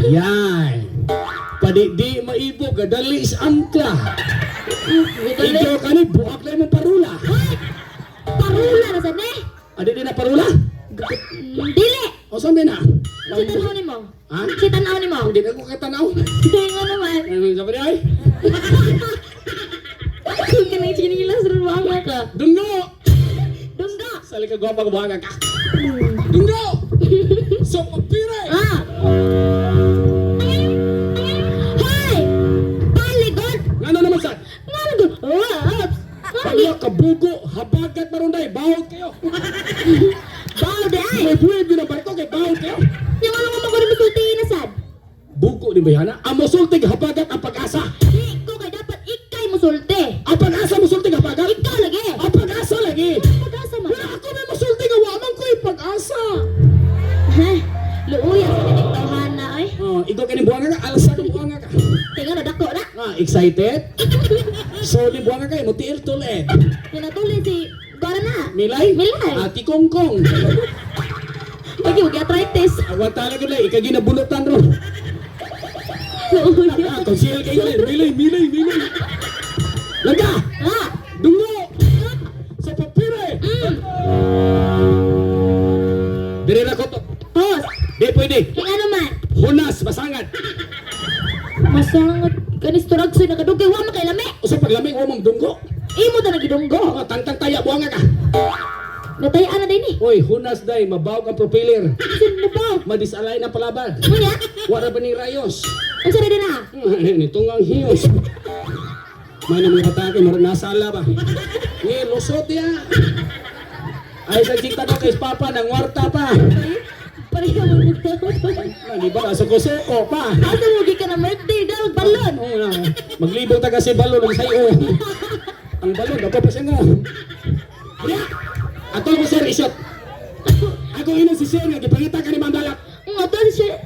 [SPEAKER 4] Yan. Padi di maibog dali is angkla.
[SPEAKER 3] Dali.
[SPEAKER 4] Ikaw kani buak na imong parula.
[SPEAKER 3] Hoy! Parula na sad ni.
[SPEAKER 4] Adi di na parula?
[SPEAKER 3] Dili.
[SPEAKER 4] O saan na?
[SPEAKER 3] Si tanaw nimo.
[SPEAKER 4] Ha?
[SPEAKER 3] Si tanaw nimo.
[SPEAKER 4] Hindi na ko katanaw.
[SPEAKER 3] Nga naman.
[SPEAKER 4] Ano sabi niya ay?
[SPEAKER 3] Kung kanang chinilas ron wanga ka.
[SPEAKER 4] Dunggo!
[SPEAKER 3] Dungga.
[SPEAKER 4] Sali ka gwapa buhanga ka. Dunggo! So pire!
[SPEAKER 3] Ah. Hoy! Paligod!
[SPEAKER 4] Ngano naman sad?
[SPEAKER 3] Nga na gud. Oops. Nga na
[SPEAKER 4] Pagya ka bugo, habagat marunday, bawod kayo.
[SPEAKER 3] Baw di ay.
[SPEAKER 4] May buwib yun ang barko kay bawod kayo.
[SPEAKER 3] Yang ano mo ko musulti na sad.
[SPEAKER 4] Bugo ni Bayana, ang musultig habagat ang pag-asa.
[SPEAKER 3] Di ko kay dapat ikay musulti.
[SPEAKER 4] Ang pag-asa musultig habagat.
[SPEAKER 3] Ikaw lagi.
[SPEAKER 4] Ang pag-asa lagi.
[SPEAKER 3] Pag-asa man.
[SPEAKER 4] Wala ako may musulti nga wa man ko'y pag-asa.
[SPEAKER 3] Ha? Luuya sa tinig tawhana ay.
[SPEAKER 4] Oh, ikaw kini buwanga ka, alsa ka buwanga ka.
[SPEAKER 3] Tingnan na dako na.
[SPEAKER 4] Ah, excited? So ni buwanga kay mo tiil tuled.
[SPEAKER 3] Pinatuloy si Gora na.
[SPEAKER 4] Milay?
[SPEAKER 3] Milay.
[SPEAKER 4] Ah, kikongkong.
[SPEAKER 3] Lagi wag arthritis.
[SPEAKER 4] Agwanta na gud ikaw ginabunutan ro.
[SPEAKER 3] Luuya.
[SPEAKER 4] Ah, konsil kay gud. Milay, milay, milay. Laga!
[SPEAKER 3] Ah.
[SPEAKER 4] Dungo! Sa papire!
[SPEAKER 3] Mm.
[SPEAKER 4] Diri na ko to.
[SPEAKER 3] Host,
[SPEAKER 4] Di pwede.
[SPEAKER 3] kay ano man?
[SPEAKER 4] Hunas, masangat.
[SPEAKER 3] Masangat kanis turagsoy nakadugay wa man kay lami.
[SPEAKER 4] Usa paglamig wa mong dunggo.
[SPEAKER 3] Imo ta nagidunggo.
[SPEAKER 4] Oh, tangtang taya buanga ka.
[SPEAKER 3] Natayaan na din eh.
[SPEAKER 4] Oy, hunas day, mabawag ang propeller.
[SPEAKER 3] Sin mo ba?
[SPEAKER 4] Madisalay na palabad.
[SPEAKER 3] Munya?
[SPEAKER 4] Wala ba ni rayos?
[SPEAKER 3] Unsa na din ah?
[SPEAKER 4] Nito nga ang hiyos. May na mga bata kay murag nasa ala ba. Ni lusot ya. Ay sa chikta ko kay papa nang warta pa.
[SPEAKER 3] Pareho mo mo.
[SPEAKER 4] Na, di ba suko-suko pa.
[SPEAKER 3] Asa mo gi ka na birthday daw balon.
[SPEAKER 4] Oo na. Maglibot ta kasi balon ang sayo. Ang balon ako pa siya nga. Ya. Ato ko sir isot. Ako ina si sir nga gipangita ka ni Ma'am Dalat.
[SPEAKER 3] Nga to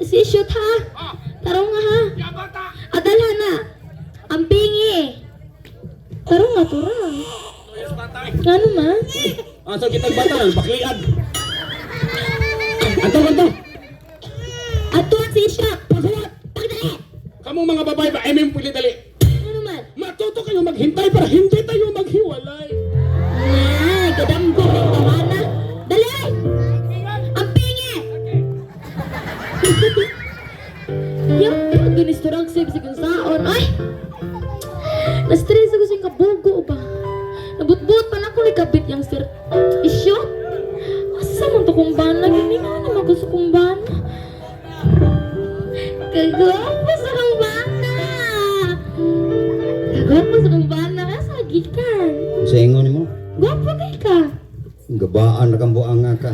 [SPEAKER 3] si shoot ha. Tarong nga ha. Adalhan na. Ang pingi. Tarong nga tura. Ano man?
[SPEAKER 4] Ato kitang bata baklian. Ato kanto.
[SPEAKER 3] Ato si shoot.
[SPEAKER 4] Paghuwat.
[SPEAKER 3] Pagdali.
[SPEAKER 4] Kamu mga babae ba ay pwede dali.
[SPEAKER 3] Ano man?
[SPEAKER 4] Matuto kayo maghintay para hindi tayo maghiwalay.
[SPEAKER 3] Nga, gadamgo ng tawana. Dali! Ang pingi! Yak, ginisturang sib sa saon. Ay! Na-stress ako sa kabugo ba? Nabutbut pa na ako ni kabit yung sir. Isyo? Asa man to kong bana? Gini nga naman ko sa kong bana. Kagwapo sa kong bana! Kagwapo sa kong bana. Asa gikan?
[SPEAKER 2] Sa ingon nimo,
[SPEAKER 3] Gwapo kay ka.
[SPEAKER 2] gabaan na kang buanga ka.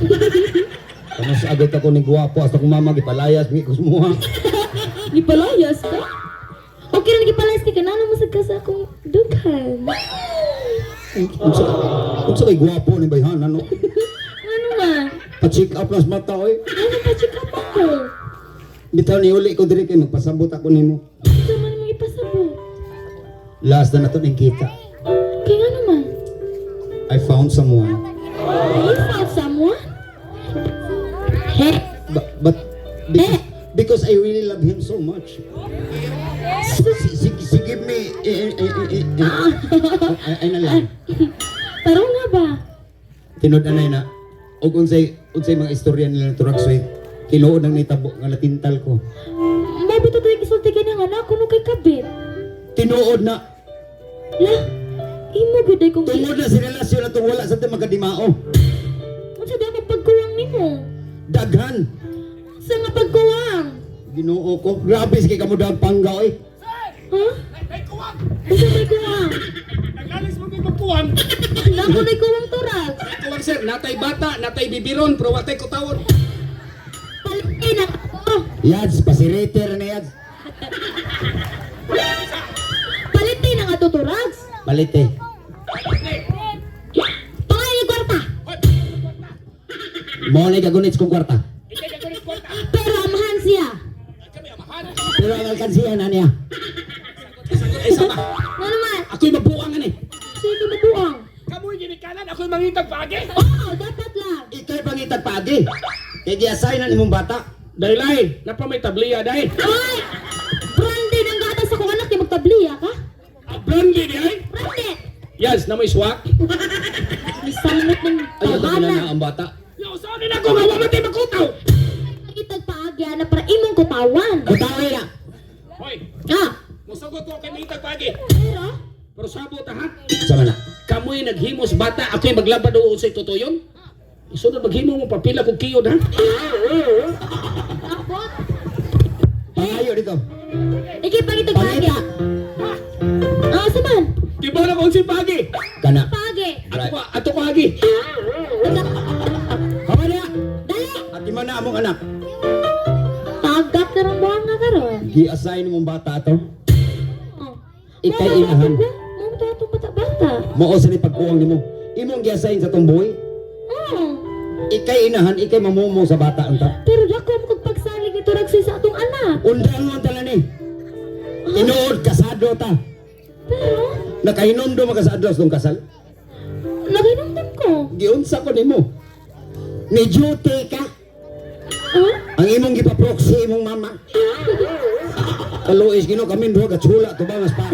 [SPEAKER 2] Kano sa agad ako ni guwapo hasta kung mama gipalayas mi ko sumuha.
[SPEAKER 3] Gipalayas ka? Okay na gipalayas ka kanano mo sad ka sa akong dughan.
[SPEAKER 2] Unsa unsa kay guwapo ni bayhan ano?
[SPEAKER 3] Ano man?
[SPEAKER 2] Pa-check up nas mata oy.
[SPEAKER 3] Ano pa check up ako?
[SPEAKER 2] Bitaw ni uli ko diri kay magpasabot ako nimo.
[SPEAKER 3] Ito man mo ipasabot.
[SPEAKER 2] Last na nato ning kita.
[SPEAKER 3] Kay ano man?
[SPEAKER 2] I found someone.
[SPEAKER 3] You found someone? He?
[SPEAKER 2] But because I really love him so much. She give me ay na lang.
[SPEAKER 3] Tarong nga ba?
[SPEAKER 2] Tinud anay na og unsay mga istorya nila turag soy tinuod ang nitabo nga natintal ko.
[SPEAKER 3] Mabi to tayo gisulti ka nga anak kuno kay kabit.
[SPEAKER 2] Tinuod na
[SPEAKER 3] La, imo gud ay kung
[SPEAKER 2] tungod na si relasyon atong wala sa tayo magkadimao.
[SPEAKER 3] Unsa di ako pagkuwang nimo?
[SPEAKER 2] Daghan.
[SPEAKER 3] Sa nga pagkuwang?
[SPEAKER 2] Ginoo ko. Grabe sige kamo daw pangga oy.
[SPEAKER 3] Ha? Unsa may kuwang?
[SPEAKER 4] Nagalis mo kay magkuwang.
[SPEAKER 3] Nako na kuwang turag.
[SPEAKER 4] Kuwang sir, natay bata, natay bibiron, pero watay kutawon.
[SPEAKER 3] Palin ako.
[SPEAKER 2] Yads pasiriter na yads.
[SPEAKER 3] Palitin ang ato turags.
[SPEAKER 2] Palit eh.
[SPEAKER 3] Pangayo kwarta.
[SPEAKER 2] Mo na gagunits kong kwarta.
[SPEAKER 3] Pero amahan siya.
[SPEAKER 2] Pero ang alkansiya na niya.
[SPEAKER 4] Isa pa.
[SPEAKER 3] Nga naman,
[SPEAKER 4] Ako'y mabuang ani.
[SPEAKER 3] sige mabuang.
[SPEAKER 4] Kamoy ginikanan, ako'y mangitag paagi.
[SPEAKER 3] Oo, dapat lang.
[SPEAKER 2] Ika'y pangitag paagi. Kay giasay na nimong bata.
[SPEAKER 4] Daylay, napa may tabliya day.
[SPEAKER 3] Ay! Branded ang gatas sa kong anak, di magtabliya ka?
[SPEAKER 4] Ah, Brandy di ay.
[SPEAKER 3] Branded!
[SPEAKER 4] Yes, na may swak.
[SPEAKER 3] Misangot ng
[SPEAKER 2] Ayaw ka na
[SPEAKER 3] tawana.
[SPEAKER 2] ang bata.
[SPEAKER 4] Yo, saan na ako nga wa man tay makutaw.
[SPEAKER 3] Itag paagya na para imong kutawan.
[SPEAKER 2] Kutawi na.
[SPEAKER 4] Hoy,
[SPEAKER 3] Ah,
[SPEAKER 4] musugot ko kay mangitag paagi.
[SPEAKER 3] pero,
[SPEAKER 4] Pero sabot ha.
[SPEAKER 2] Sama na.
[SPEAKER 4] Kamoy naghimos bata, ako'y maglabad o sa tutuyon. Sunod maghimo mo papila kog kiyod ha.
[SPEAKER 3] abot.
[SPEAKER 2] Pangayo dito.
[SPEAKER 3] Iki pangitag paagya. Ah, saman.
[SPEAKER 4] Di ba na kung si paagi?
[SPEAKER 2] Kana.
[SPEAKER 3] Paagi.
[SPEAKER 4] Ato ko, ato ko agi.
[SPEAKER 2] Kama na.
[SPEAKER 3] Dali!
[SPEAKER 2] At ima na among anak.
[SPEAKER 3] Tagap na rin buwan nga karon.
[SPEAKER 2] Giasay nimong bata ato.
[SPEAKER 3] Oh.
[SPEAKER 2] Ikay inahan.
[SPEAKER 3] Mamo to atong bata-bata.
[SPEAKER 2] Mao sa ni pagkuwang nimo. Imong giasay sa tong buhi.
[SPEAKER 3] Oo.
[SPEAKER 2] Ikay inahan, ikay mamumo sa bata unta.
[SPEAKER 3] Pero dako mo kog pagsalig ni Turag sa atong anak.
[SPEAKER 2] Undang mo tala ni. Tinuod kasado ta.
[SPEAKER 3] Pero
[SPEAKER 2] Nakainom do makasadlo sa tong kasal.
[SPEAKER 3] naghinumdum ko.
[SPEAKER 2] Giunsa ko nimo. Ni duty ka.
[SPEAKER 3] Huh?
[SPEAKER 2] Ang imong gipa-proxy imong mama. Kaluis Ginoo kami duha ka chula to ba mas pa.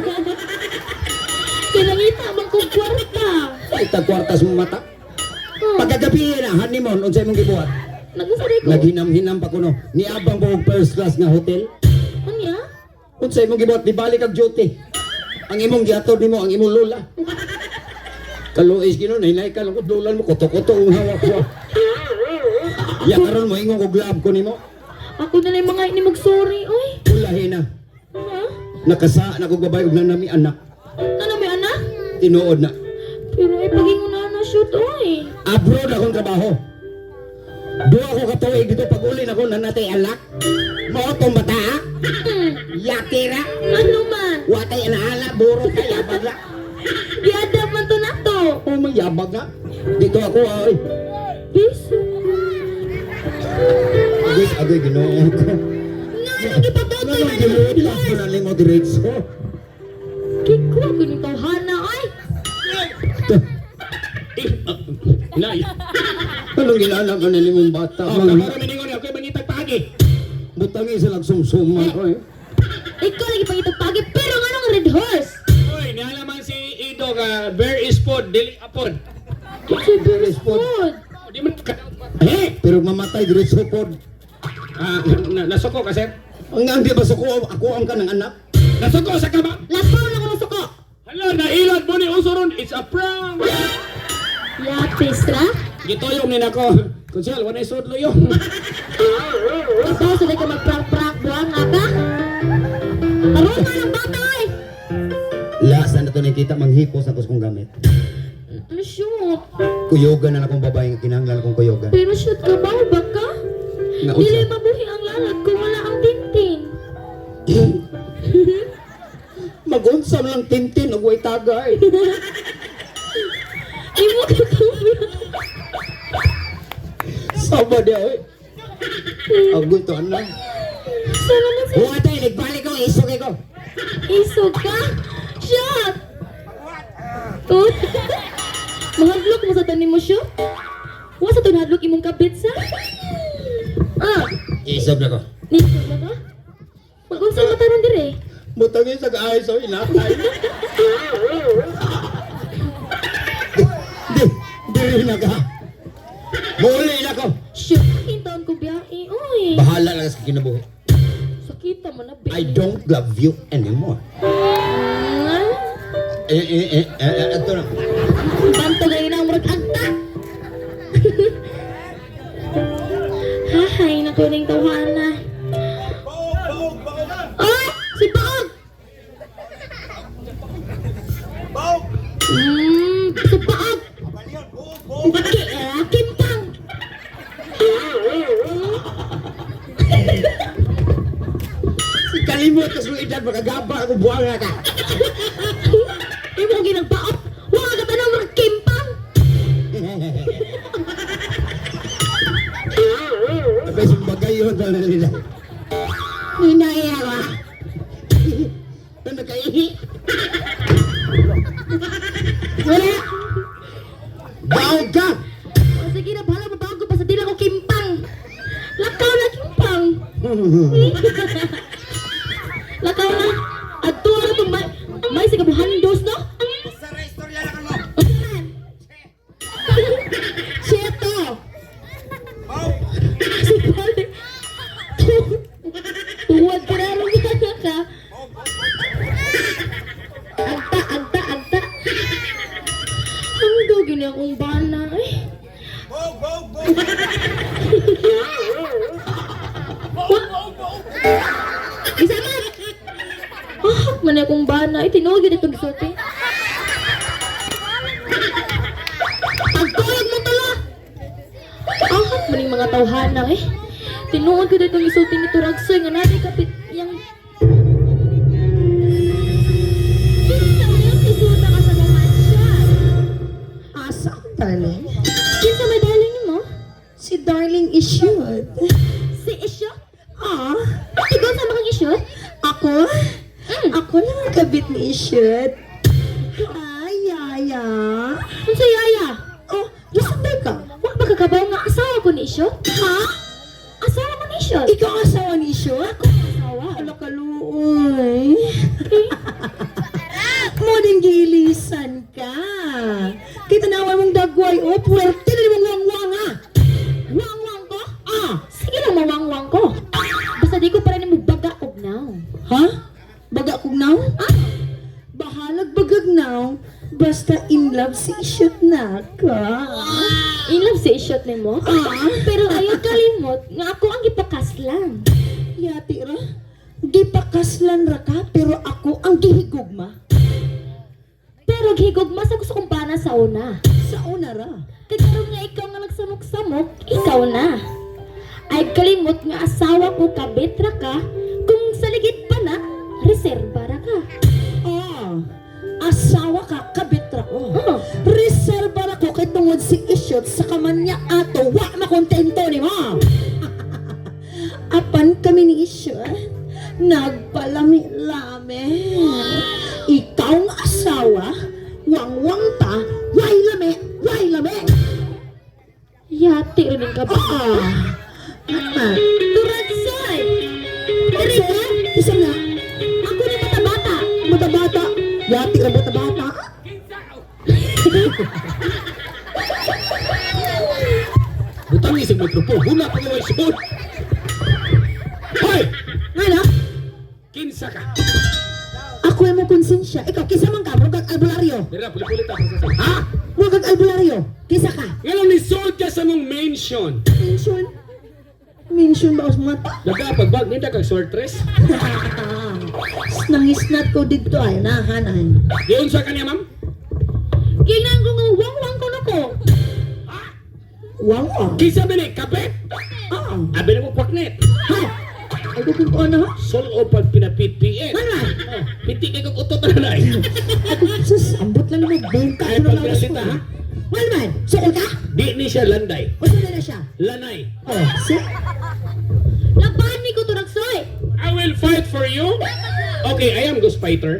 [SPEAKER 3] Kinangita man kog kwarta.
[SPEAKER 2] Ay tag kwartas mo mata.
[SPEAKER 3] Oh.
[SPEAKER 2] Pagkagabi na honeymoon unsay imong gibuhat?
[SPEAKER 3] Nag-unsa ko?
[SPEAKER 2] Naghinam-hinam pa kuno. Niabang ko og first class nga hotel.
[SPEAKER 3] Unya?
[SPEAKER 2] Unsa imong gibuhat dibalik kag duty. Ang imong gihatod nimo ang imong lola. Kaluis Ginoo nahinay ka lang kog lola mo kuto-kuto ang hawak ko. Ya karon mo ingon kog love ko nimo.
[SPEAKER 3] Ako na lang mga inimog sorry, oy.
[SPEAKER 2] Ulahi na.
[SPEAKER 3] Ha?
[SPEAKER 2] Nakasa na kog babae ug nanami anak.
[SPEAKER 3] Ano may anak?
[SPEAKER 2] Tinuod na.
[SPEAKER 3] Pero ay paging una na shoot, oy.
[SPEAKER 2] Abroad akong trabaho. Duha ko ka tuig dito pag uli nako nanatay alak. Mao tong bata. Ah. Yakira.
[SPEAKER 3] Ano man?
[SPEAKER 2] Watay anaala buro ka yabag la.
[SPEAKER 3] Giadap man to na to.
[SPEAKER 2] Oh, mayabag na. Dito ako ay.
[SPEAKER 3] Biso.
[SPEAKER 2] Agoy, agoy, ginoo ko.
[SPEAKER 3] Nga nang gipatutoy
[SPEAKER 2] Ano
[SPEAKER 3] man
[SPEAKER 2] gibuhat ko na nimo diretso?
[SPEAKER 3] Kikuha ko ni tawhana, ay.
[SPEAKER 4] Nay.
[SPEAKER 2] Anong ginanap ka na nimong bata?
[SPEAKER 4] Oh,
[SPEAKER 2] Mga
[SPEAKER 4] kamaro miningon ako mangitag paagi.
[SPEAKER 2] butangi sila sumsuman ko eh.
[SPEAKER 3] Ikaw lagi pangitag pagi, pero nga nang red horse?
[SPEAKER 4] Oy, nialaman si Ido nga bear is food, dili apod.
[SPEAKER 3] Si
[SPEAKER 2] Bear is food.
[SPEAKER 3] food.
[SPEAKER 4] Oh, di man ka. Eh,
[SPEAKER 2] Pero mamatay diretso pod.
[SPEAKER 4] ah, nasuko ka sir.
[SPEAKER 2] Ang ang di ba suko ako ang kanang anak?
[SPEAKER 4] Nasuko sa kaba.
[SPEAKER 3] Lapaw na ko masuko.
[SPEAKER 4] Hala, nailad mo ni Usoron, it's a prank.
[SPEAKER 3] Yapis ra?
[SPEAKER 4] Gituyong ni nako. Konsel, wala sudlo yun.
[SPEAKER 3] Ikaw sa ka mag-prank-prank buwang nga ka? Karoon ka ng bata ay!
[SPEAKER 2] Lasa na to nakita manghipos ako sa kong gamit.
[SPEAKER 3] Ano shoot?
[SPEAKER 2] Kuyogan na akong babae nga kinahanglan akong kuyogan.
[SPEAKER 3] Pero shoot ka ba? Ba ka?
[SPEAKER 2] Nga unsa?
[SPEAKER 3] Dili mabuhi ang lalat kung wala ang tintin.
[SPEAKER 2] Magunsam lang tintin og way tagay.
[SPEAKER 3] Imo ka kumya.
[SPEAKER 2] Saba di oy. Agoy to anak.
[SPEAKER 3] Sana man si
[SPEAKER 2] Huwag tayo, nagbalik ko, isog ko.
[SPEAKER 3] Isog ka? Shot! Oh. Mahadlok mo sa tanim mo shoot? Wa sa tunadlok imong kabit sa? Ah,
[SPEAKER 2] Isog na ko.
[SPEAKER 3] nisog na ka? Magunsa ka taron dire?
[SPEAKER 2] Butangin sa kaayos sa inatay. Di, di na ka. Muli na ko.
[SPEAKER 3] Shoot, kintaon ko biyahe, oy.
[SPEAKER 2] Bahala lang sa kinabuhi.
[SPEAKER 3] Sakita man na bi.
[SPEAKER 2] I don't love you anymore. Eh, eh, eh, eh, eh, ito na.
[SPEAKER 3] Banto gayon ang murag agta. Hahay, naku ning tawhana. Ay, si Paog! Si Paog! Kimpang!
[SPEAKER 2] Si kalimot ka sa edad, makagaba ako buwang na ka.
[SPEAKER 3] Imo ko ginagpaot! Wala ka tanong murag kimpang!
[SPEAKER 2] Abay, sumbagay yun na nila. Ninaya ka. Ano nakaihi? Wala! Baog ka!
[SPEAKER 3] O sige na, bahala mabago pa sa dila ko kimpang! Lakaw na kimpang! Lakaw na! At na itong may sa kabuhandos, no? Sieto! Si Pale. Tuwad ka na rin ka ka. Agta, agta, agta. Ang gagawin niya akong bana eh. Isa man! Ah, man akong bana. Ay, tinuod yun itong gisulti. Pagtulog mo tala! Ahak man yung mga tawhana eh. Tinuod ko itong gisulti ni Turagsoy nga natin kapit yang... Kinsa man yung isuta ka sa mga siya?
[SPEAKER 1] Asa, darling?
[SPEAKER 3] Kinsa may darling mo?
[SPEAKER 1] Si darling issued.
[SPEAKER 3] Si Isyo?
[SPEAKER 1] Ah,
[SPEAKER 3] Ikaw sa mga Isyo?
[SPEAKER 1] ako? Ako lang ang kabit ni Issued. Ay, yaya.
[SPEAKER 3] Unsa yaya?
[SPEAKER 1] Oh, gisunday ka.
[SPEAKER 3] Wa ba kakabaw nga asawa ko ni Isyo?
[SPEAKER 1] Ha?
[SPEAKER 3] Asawa ko ni Isyo?
[SPEAKER 1] Ikaw ang asawa ni Issued?
[SPEAKER 3] Ako ang asawa.
[SPEAKER 1] Ala kaluoy. Mo din gilisan ka. Kita nawan mong dagway, oh, puwerte na mong wangwang ah.
[SPEAKER 3] Wangwang ko?
[SPEAKER 1] si Ishot na ako.
[SPEAKER 3] In love si Ishot nimo?
[SPEAKER 1] Ah.
[SPEAKER 3] Pero ayaw kalimot nga ako ang gipakaslan.
[SPEAKER 1] Yati ra. Gipakaslan ra ka, pero ako ang gihigugma.
[SPEAKER 3] Pero gihigugma sa gusto kong bana sa una.
[SPEAKER 1] Sa una ra.
[SPEAKER 3] Kay karon nga ikaw nga nagsamok-samok, ikaw na. Ay kalimot nga asawa ko kabit ra ka, kung sa ligid pa na, reserba ra ka.
[SPEAKER 1] Ah, asawa ka, kabit ra ko.
[SPEAKER 3] Oh.
[SPEAKER 1] Reserba ra ko kay tungod si Ishot sa kaman niya ato, wa makontento nimo. Apan kami ni Ishot, nagpalami-lami. Ikaw nga asawa, wangwang ta, way lami, way lami.
[SPEAKER 3] Yati rin ka ba?
[SPEAKER 1] Ah, ah.
[SPEAKER 3] Turatsoy!
[SPEAKER 1] Diri ka? Isa na.
[SPEAKER 3] Ako ni bata-bata.
[SPEAKER 1] Bata-bata. Yati ra bata-bata.
[SPEAKER 4] Butang isig microphone. Huna pa mo isod. Hoy!
[SPEAKER 1] Ngano?
[SPEAKER 4] Kinsa ka?
[SPEAKER 1] Ako ay mo konsensya. Ikaw, kisa man ka, murag kag albularyo.
[SPEAKER 4] Dira, puli-puli ta. Ha?
[SPEAKER 1] Murag kag albularyo. Kisa ka.
[SPEAKER 4] Nganong nisod ka sa mong mansion?
[SPEAKER 1] Mention. Mention ba sa mga ta?
[SPEAKER 4] Daga pagbag ninda kag sortress?
[SPEAKER 1] Nangisnat ko dito ay nahanay.
[SPEAKER 4] Giun sa kaniya, ma'am?
[SPEAKER 3] Ginan ko nga wangwang ko na ko.
[SPEAKER 1] Wow. Ah.
[SPEAKER 4] Kinsa ba ni? Kapit?
[SPEAKER 1] Ah.
[SPEAKER 4] Abi na mo kwaknet.
[SPEAKER 1] Ha? Ay ko kung ano ha?
[SPEAKER 4] Sol o pag pinapit-piit.
[SPEAKER 1] Ano man?
[SPEAKER 4] Oh, piti kay kog utot na na.
[SPEAKER 1] Ako, sus, ambot lang naman. Bungka
[SPEAKER 4] Ay,
[SPEAKER 1] ko na lang.
[SPEAKER 4] paggrasita, ha?
[SPEAKER 1] Ano man? Sukol ka?
[SPEAKER 4] Di ni siya landay.
[SPEAKER 1] O saan na siya?
[SPEAKER 4] Lanay.
[SPEAKER 1] Oh, si?
[SPEAKER 3] Laban ni ko Turaksoy.
[SPEAKER 4] I will fight for you. Okay, I am ghost fighter.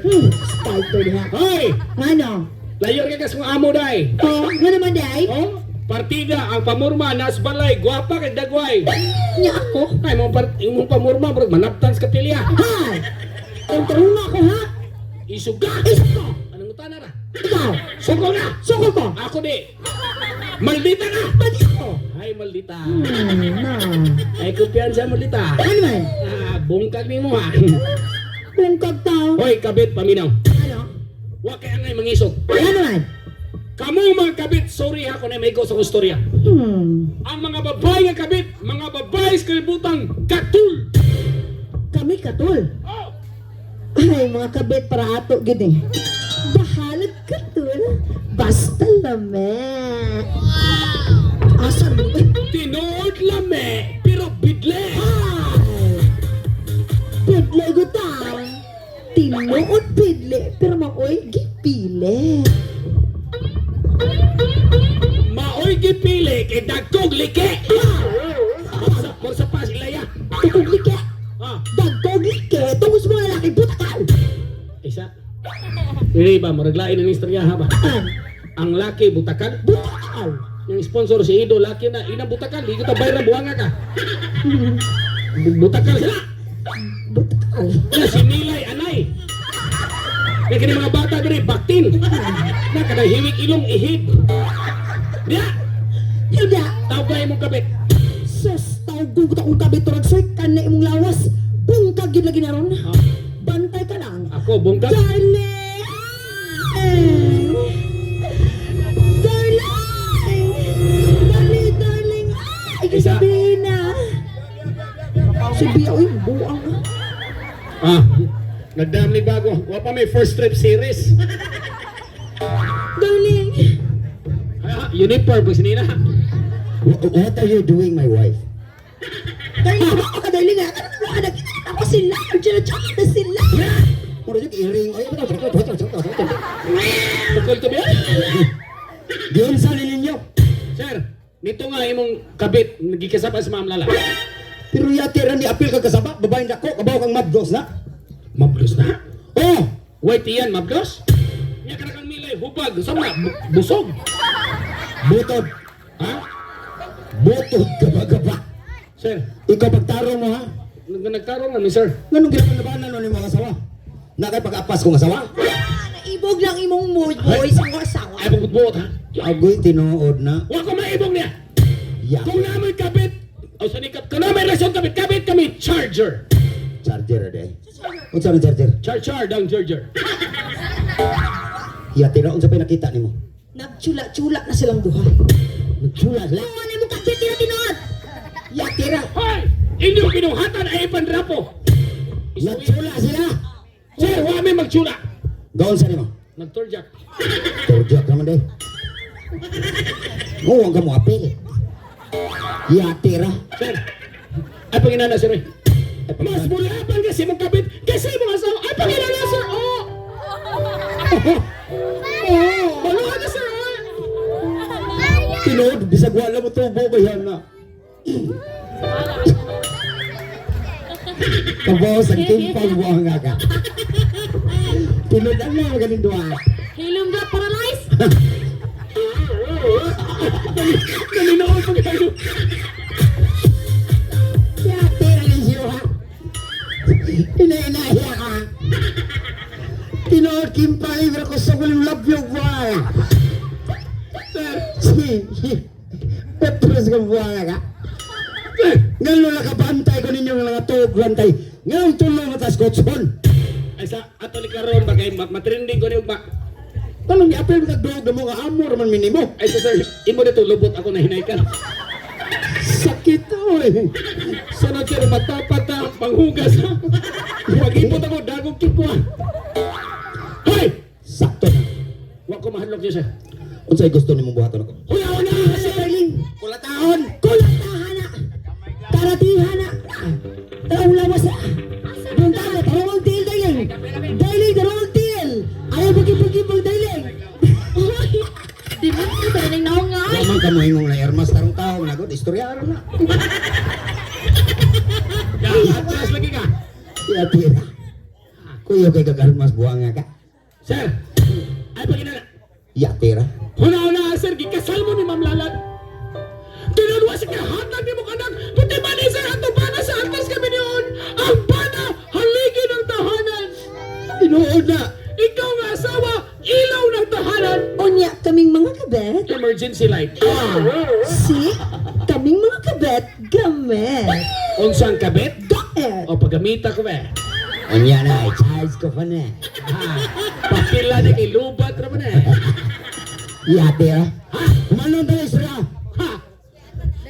[SPEAKER 1] Spider diha.
[SPEAKER 4] Hoy!
[SPEAKER 1] Ano?
[SPEAKER 4] Layor ka kas mga amo day.
[SPEAKER 1] Oh, nga naman day?
[SPEAKER 4] Oh, partida ang pamurma nas balay, gwapa kay dagway.
[SPEAKER 1] Nya ako?
[SPEAKER 4] Ay, mong part imong pamurma murag manaptan sa kapilya.
[SPEAKER 1] Ha? Ang tarunga ko ha?
[SPEAKER 4] Isuga.
[SPEAKER 1] Isip ko!
[SPEAKER 4] Anong utana ra?
[SPEAKER 1] Ikaw!
[SPEAKER 4] Suko na.
[SPEAKER 1] Sukol ko!
[SPEAKER 4] Ako di. Maldita na.
[SPEAKER 1] Ba't ako?
[SPEAKER 4] Ay, maldita.
[SPEAKER 1] Na.
[SPEAKER 4] Ay, kumpiyansa maldita.
[SPEAKER 1] Ano man?
[SPEAKER 4] Ah, bungkag nimo ha.
[SPEAKER 1] Bungkag tao.
[SPEAKER 4] Hoy, kabit paminaw.
[SPEAKER 1] Ano?
[SPEAKER 4] Wa kay angay mangisog.
[SPEAKER 1] Ano man?
[SPEAKER 4] Kamu mga kabit, sorry ha kung may sa istorya. Ang mga babae nga kabit, mga babae sa kalibutan, katul.
[SPEAKER 1] Kami katul.
[SPEAKER 4] Oh,
[SPEAKER 1] Ay, mga kabit para ato gid eh. Bahalag katul. Basta lame. Asa mo? Ay,
[SPEAKER 4] tinuod lame, pero bidle.
[SPEAKER 1] ay. Bidle guta. Tinuod bidle, pero maoy gipili.
[SPEAKER 4] Maoy gipili kay dagkog like. Sa sa pas ilaya.
[SPEAKER 1] Tukog like.
[SPEAKER 4] Ah,
[SPEAKER 1] Dagkog like. Tungos mo lalaki, butakal.
[SPEAKER 4] isa. Dili ba murag lain ang istorya ha ba?
[SPEAKER 1] Ah,
[SPEAKER 4] Ang laki butakal,
[SPEAKER 1] butakal.
[SPEAKER 4] yung sponsor si Ido laki na ina butakal, di ko ta bayra buwanga ka. Butakal sila.
[SPEAKER 1] Butakal.
[SPEAKER 4] Na si Nilay anay. Kaya kini mga bata diri baktin. Na kada hiwik ilong ihib. Diya,
[SPEAKER 1] Yuda.
[SPEAKER 4] tawag na imong kabit.
[SPEAKER 1] Sus, tawag ko akong kabit turag soy kanna imong lawas. Bungkag gid lagi naron.
[SPEAKER 4] Ah,
[SPEAKER 1] Bantay ka lang.
[SPEAKER 4] ako bungkag.
[SPEAKER 1] Darling! Darling! Darling, darling! Ay,
[SPEAKER 4] Isa.
[SPEAKER 1] sabihin na. Si Bia, uy, buang ah.
[SPEAKER 4] Ah, nagdam ni bago. Wa pa may first trip series.
[SPEAKER 1] Darling!
[SPEAKER 4] Ah, uniform pag sinina.
[SPEAKER 2] What are you doing, my wife?
[SPEAKER 1] Darling, tumawa ka, darling ah. Ano ka, nakita ko sila. Diyan na sila.
[SPEAKER 2] Mura yung iring. Ay,
[SPEAKER 4] Tukol to biya.
[SPEAKER 2] Giunsa ni ninyo.
[SPEAKER 4] Sir, nito nga imong kabit nagikasaba sa Ma'am Lala.
[SPEAKER 2] Pero yati ra ni apil kag kasaba, babae dako, kabaw kang mabdos na.
[SPEAKER 4] Mablos na.
[SPEAKER 2] Oh,
[SPEAKER 4] White iyan, mablos? Nya kana kang milay hubag, sama busog.
[SPEAKER 2] butod.
[SPEAKER 4] Ha?
[SPEAKER 2] Butod gaba-gaba.
[SPEAKER 4] Sir,
[SPEAKER 2] Ikaw pagtarong mo ha.
[SPEAKER 4] nagtarong na ni sir.
[SPEAKER 2] Nganong ginalabanan no ni mga asawa? Na kay pag-apas kong asawa?
[SPEAKER 1] Ah, naibog lang imong mood, boy, sa akong asawa.
[SPEAKER 4] Ay pagbuot ha.
[SPEAKER 2] Agoy tinuod na.
[SPEAKER 4] Wa ko maibong niya.
[SPEAKER 2] Ya.
[SPEAKER 4] Kung namoy kabit, o sa nikap, kung namoy relasyon kabit, kabit kami, charger.
[SPEAKER 2] Charger de. Unsa man charger?
[SPEAKER 4] Char-char ang charger.
[SPEAKER 2] Yati ra unsa pa nakita nimo?
[SPEAKER 1] Nagchula-chula na silang duha.
[SPEAKER 2] Nagchula sila.
[SPEAKER 3] Kung ano mo kabit na tinuod.
[SPEAKER 2] Yatira.
[SPEAKER 4] Hoy! Inyong binuhatan ay ipandrapo.
[SPEAKER 2] Nagchula sila.
[SPEAKER 4] Sir, wa mi magchula.
[SPEAKER 2] Gaon sa nimo.
[SPEAKER 4] Nagturjak.
[SPEAKER 2] Torjak naman day. Nguwang ka mo apil. Yatira.
[SPEAKER 4] Sir, ay panginana sir. Eh. Mas mulapan kasi mong kabit kasi mong asawa. Ay panginana sir. Oh! Oh! Maluha na sir. Oh.
[SPEAKER 2] Tinuod, bisag wala mo tubo ba yan na. Kabos, ang timpang buwang nga ka. Tinuod ang mga magaling duha.
[SPEAKER 3] Hilom ka paralyze.
[SPEAKER 4] Nalinaon pa kayo.
[SPEAKER 2] Yatira ni siyo ha. Inainahiya ka. Tinuod, kimpay, pero ko sa kuling love you, boy.
[SPEAKER 4] Sir,
[SPEAKER 2] Si, Petrus ka buwang nga ka. Ngayon nakabantay ko ninyo nga mga tuog bantay. Ngayon tulong na tas kotson.
[SPEAKER 4] ay sa ato ni karon bagay matrending ko ni ugma.
[SPEAKER 2] Anong i-appeal ka dog na mga amor man minimo?
[SPEAKER 4] Ay sa sir, imo dito lubot ako na hinaykan.
[SPEAKER 2] Sakit oy.
[SPEAKER 4] Sunod sir, matapat na panghugas ha. Pag-ipot ako, dagog kikwa. Hoy!
[SPEAKER 2] Sakto na.
[SPEAKER 4] Wa ko mahadlok niyo sir.
[SPEAKER 2] Unsay gusto nimong buhaton ako?
[SPEAKER 4] Huyaw na sir!
[SPEAKER 1] Darling,
[SPEAKER 2] Kulataon.
[SPEAKER 1] kulatahan na. Karatihan na. Taong lawas na. Buntaga, tarong tiil, darling. Darling, tarong tiil. Ayaw pagkipag-kipag, darling.
[SPEAKER 3] Uy. Di mo sa rin naong nga.
[SPEAKER 2] Wa man kamo ingong na ermas tarong tao na gud istorya ra na.
[SPEAKER 4] Ya, atras lagi ka.
[SPEAKER 2] Tira. Kuyo kay kagarmas buwang nga ka.
[SPEAKER 4] Sir, ay paginala.
[SPEAKER 2] Ya tira.
[SPEAKER 4] Huna-huna sir, gikasal mo ni Ma'am Lalat. Tinunwa sa kahatag ni mo kanak. Puti ba ni sir, ato bana sa atas kami niyon. Ang bana, haligi ng tahanan.
[SPEAKER 2] Tinuod na.
[SPEAKER 4] Ikaw nga asawa, ilaw ng tahanan.
[SPEAKER 1] Unya, kaming mga kabet.
[SPEAKER 4] Emergency light.
[SPEAKER 1] Si, kaming mga kabet, gamit.
[SPEAKER 4] Unsang kabit?
[SPEAKER 1] Gaet.
[SPEAKER 4] O paggamita ko ba?
[SPEAKER 2] Unya na, i-charge ko pa na.
[SPEAKER 4] Ha, pakila ni kay lubat ra man eh.
[SPEAKER 2] Ya tira.
[SPEAKER 4] Ha?
[SPEAKER 2] Humanon tayo istorya.
[SPEAKER 4] Ha?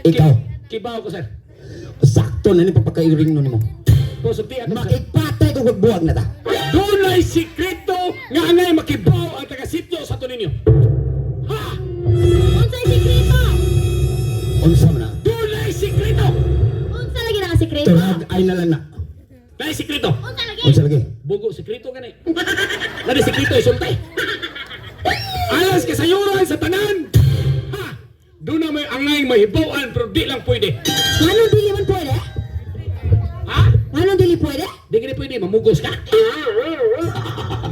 [SPEAKER 2] Ikaw.
[SPEAKER 4] Kibaw ko sir.
[SPEAKER 2] Sakto na ni pagpakairing nun nimo.
[SPEAKER 4] Pusog di ato sir.
[SPEAKER 2] Makipatay ko buwag na ta.
[SPEAKER 4] Dunay sikreto nga angay makibaw ang taga-sityo sa ato ninyo. Ha?
[SPEAKER 3] Unsay sikreto?
[SPEAKER 2] Unsa man na?
[SPEAKER 4] Dunay sikreto!
[SPEAKER 3] Unsa lagi na ka sikreto?
[SPEAKER 2] Turag ay na lang na.
[SPEAKER 4] Dunay sikreto!
[SPEAKER 3] Unsa lagi?
[SPEAKER 2] Unsa lagi?
[SPEAKER 4] Bugo sikreto gani. Nadi sikreto isulti. Alas kasayuran sa tanan. Ha? Doon na may angay mahibawan pero di lang pwede.
[SPEAKER 1] Anong dili man pwede?
[SPEAKER 4] Ha?
[SPEAKER 1] Anong dili pwede?
[SPEAKER 4] Di gani pwede mamugos ka.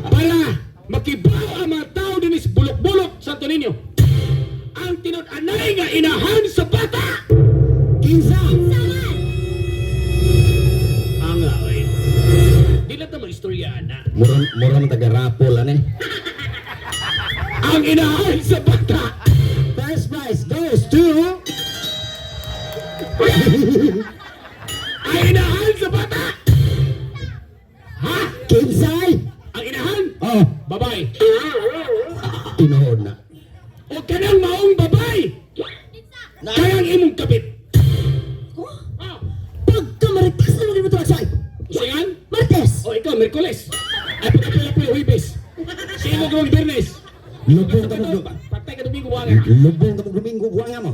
[SPEAKER 4] Para makibaw ang mga tao dinis bulok-bulok sa Santo Niño. Ang tinud-anay nga inahan sa bata.
[SPEAKER 2] Kinsa?
[SPEAKER 3] Unsa man?
[SPEAKER 4] Ang ay. Di lang ta mag-istorya ana.
[SPEAKER 2] Mura mura man taga rapol ane.
[SPEAKER 4] Ang inahan sa bata.
[SPEAKER 2] First prize goes to
[SPEAKER 4] Ang inahan sa bata. Ha?
[SPEAKER 2] Kinsay.
[SPEAKER 4] Ang inahan?
[SPEAKER 2] Oh,
[SPEAKER 4] Babay.
[SPEAKER 2] tinuod na.
[SPEAKER 4] O kanang maong babay. Kanang imong kapit.
[SPEAKER 1] Oh,
[SPEAKER 4] Ah,
[SPEAKER 1] pagka marites na maging mo soy.
[SPEAKER 4] Usingan?
[SPEAKER 1] Marites.
[SPEAKER 4] O ikaw, Merkules. Ay pagkapila-pila Huwebes. Sino gawang Biyernes?
[SPEAKER 2] Lubong ka mo.
[SPEAKER 4] Patay ka Domingo wala.
[SPEAKER 2] Lubong ka mo Domingo buwang mo.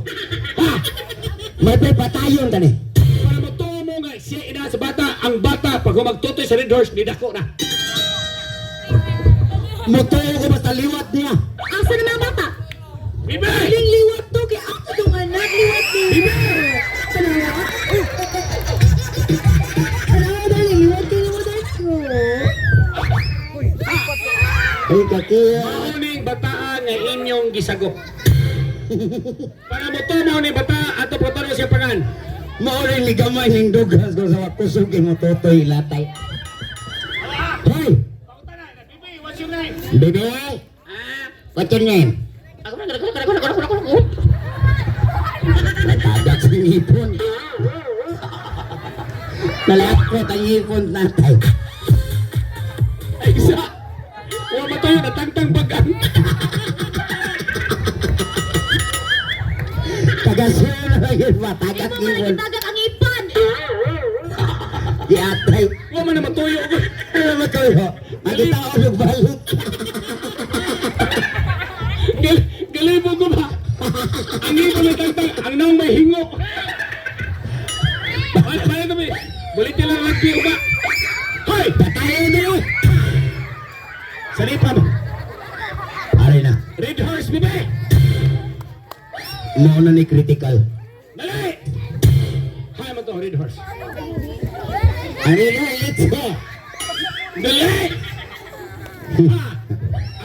[SPEAKER 4] Ha?
[SPEAKER 2] May pay patayon tani.
[SPEAKER 4] Para matuo mo nga siya inahan sa bata, ang bata pag humagtutoy sa Red Horse, nidako na.
[SPEAKER 2] Motuo ko basta liwat niya.
[SPEAKER 3] Asa na mga bata?
[SPEAKER 4] Bibe!
[SPEAKER 1] Ling liwat to kay ako tong anak liwat ni. Tanawa. Oh. Tanawa darling, liwat kay nimo darling. Oh.
[SPEAKER 2] Ay kakiya.
[SPEAKER 4] Mauning bataan nga inyong gisagop. Para motuo ni bata ato protono siya pangan.
[SPEAKER 2] Mao rin ni gamay ning dugas ko sa kusog kay mototoy latay. Hoy,
[SPEAKER 4] Bibi, what's your name?
[SPEAKER 2] baby. What's your name? Nagkagat sa ngipon. Nalakot ang ngipon natay.
[SPEAKER 4] Ay, isa. Wa matuyo natangtang bagang.
[SPEAKER 2] Tagasyon na yun ba? Tagak
[SPEAKER 3] Imo man
[SPEAKER 2] ipon.
[SPEAKER 3] nagitagak ang ipan.
[SPEAKER 2] Giatay.
[SPEAKER 4] Wa man na matuyo ko.
[SPEAKER 2] Ano ba kayo? Ang tao nagbalik.
[SPEAKER 4] Galibo ko ba? Ang ipon may tagtag, ang naong may hingo. Ano ba ito? Bulitin lang rugby uga. Hoy!
[SPEAKER 2] Patayin mo!
[SPEAKER 4] Salipan mo.
[SPEAKER 2] Ari na.
[SPEAKER 4] Red horse, bibi!
[SPEAKER 2] Mao na ni critical.
[SPEAKER 4] Dali! Hay mo to, red horse.
[SPEAKER 2] Ari na, it's
[SPEAKER 4] Dali! Ha!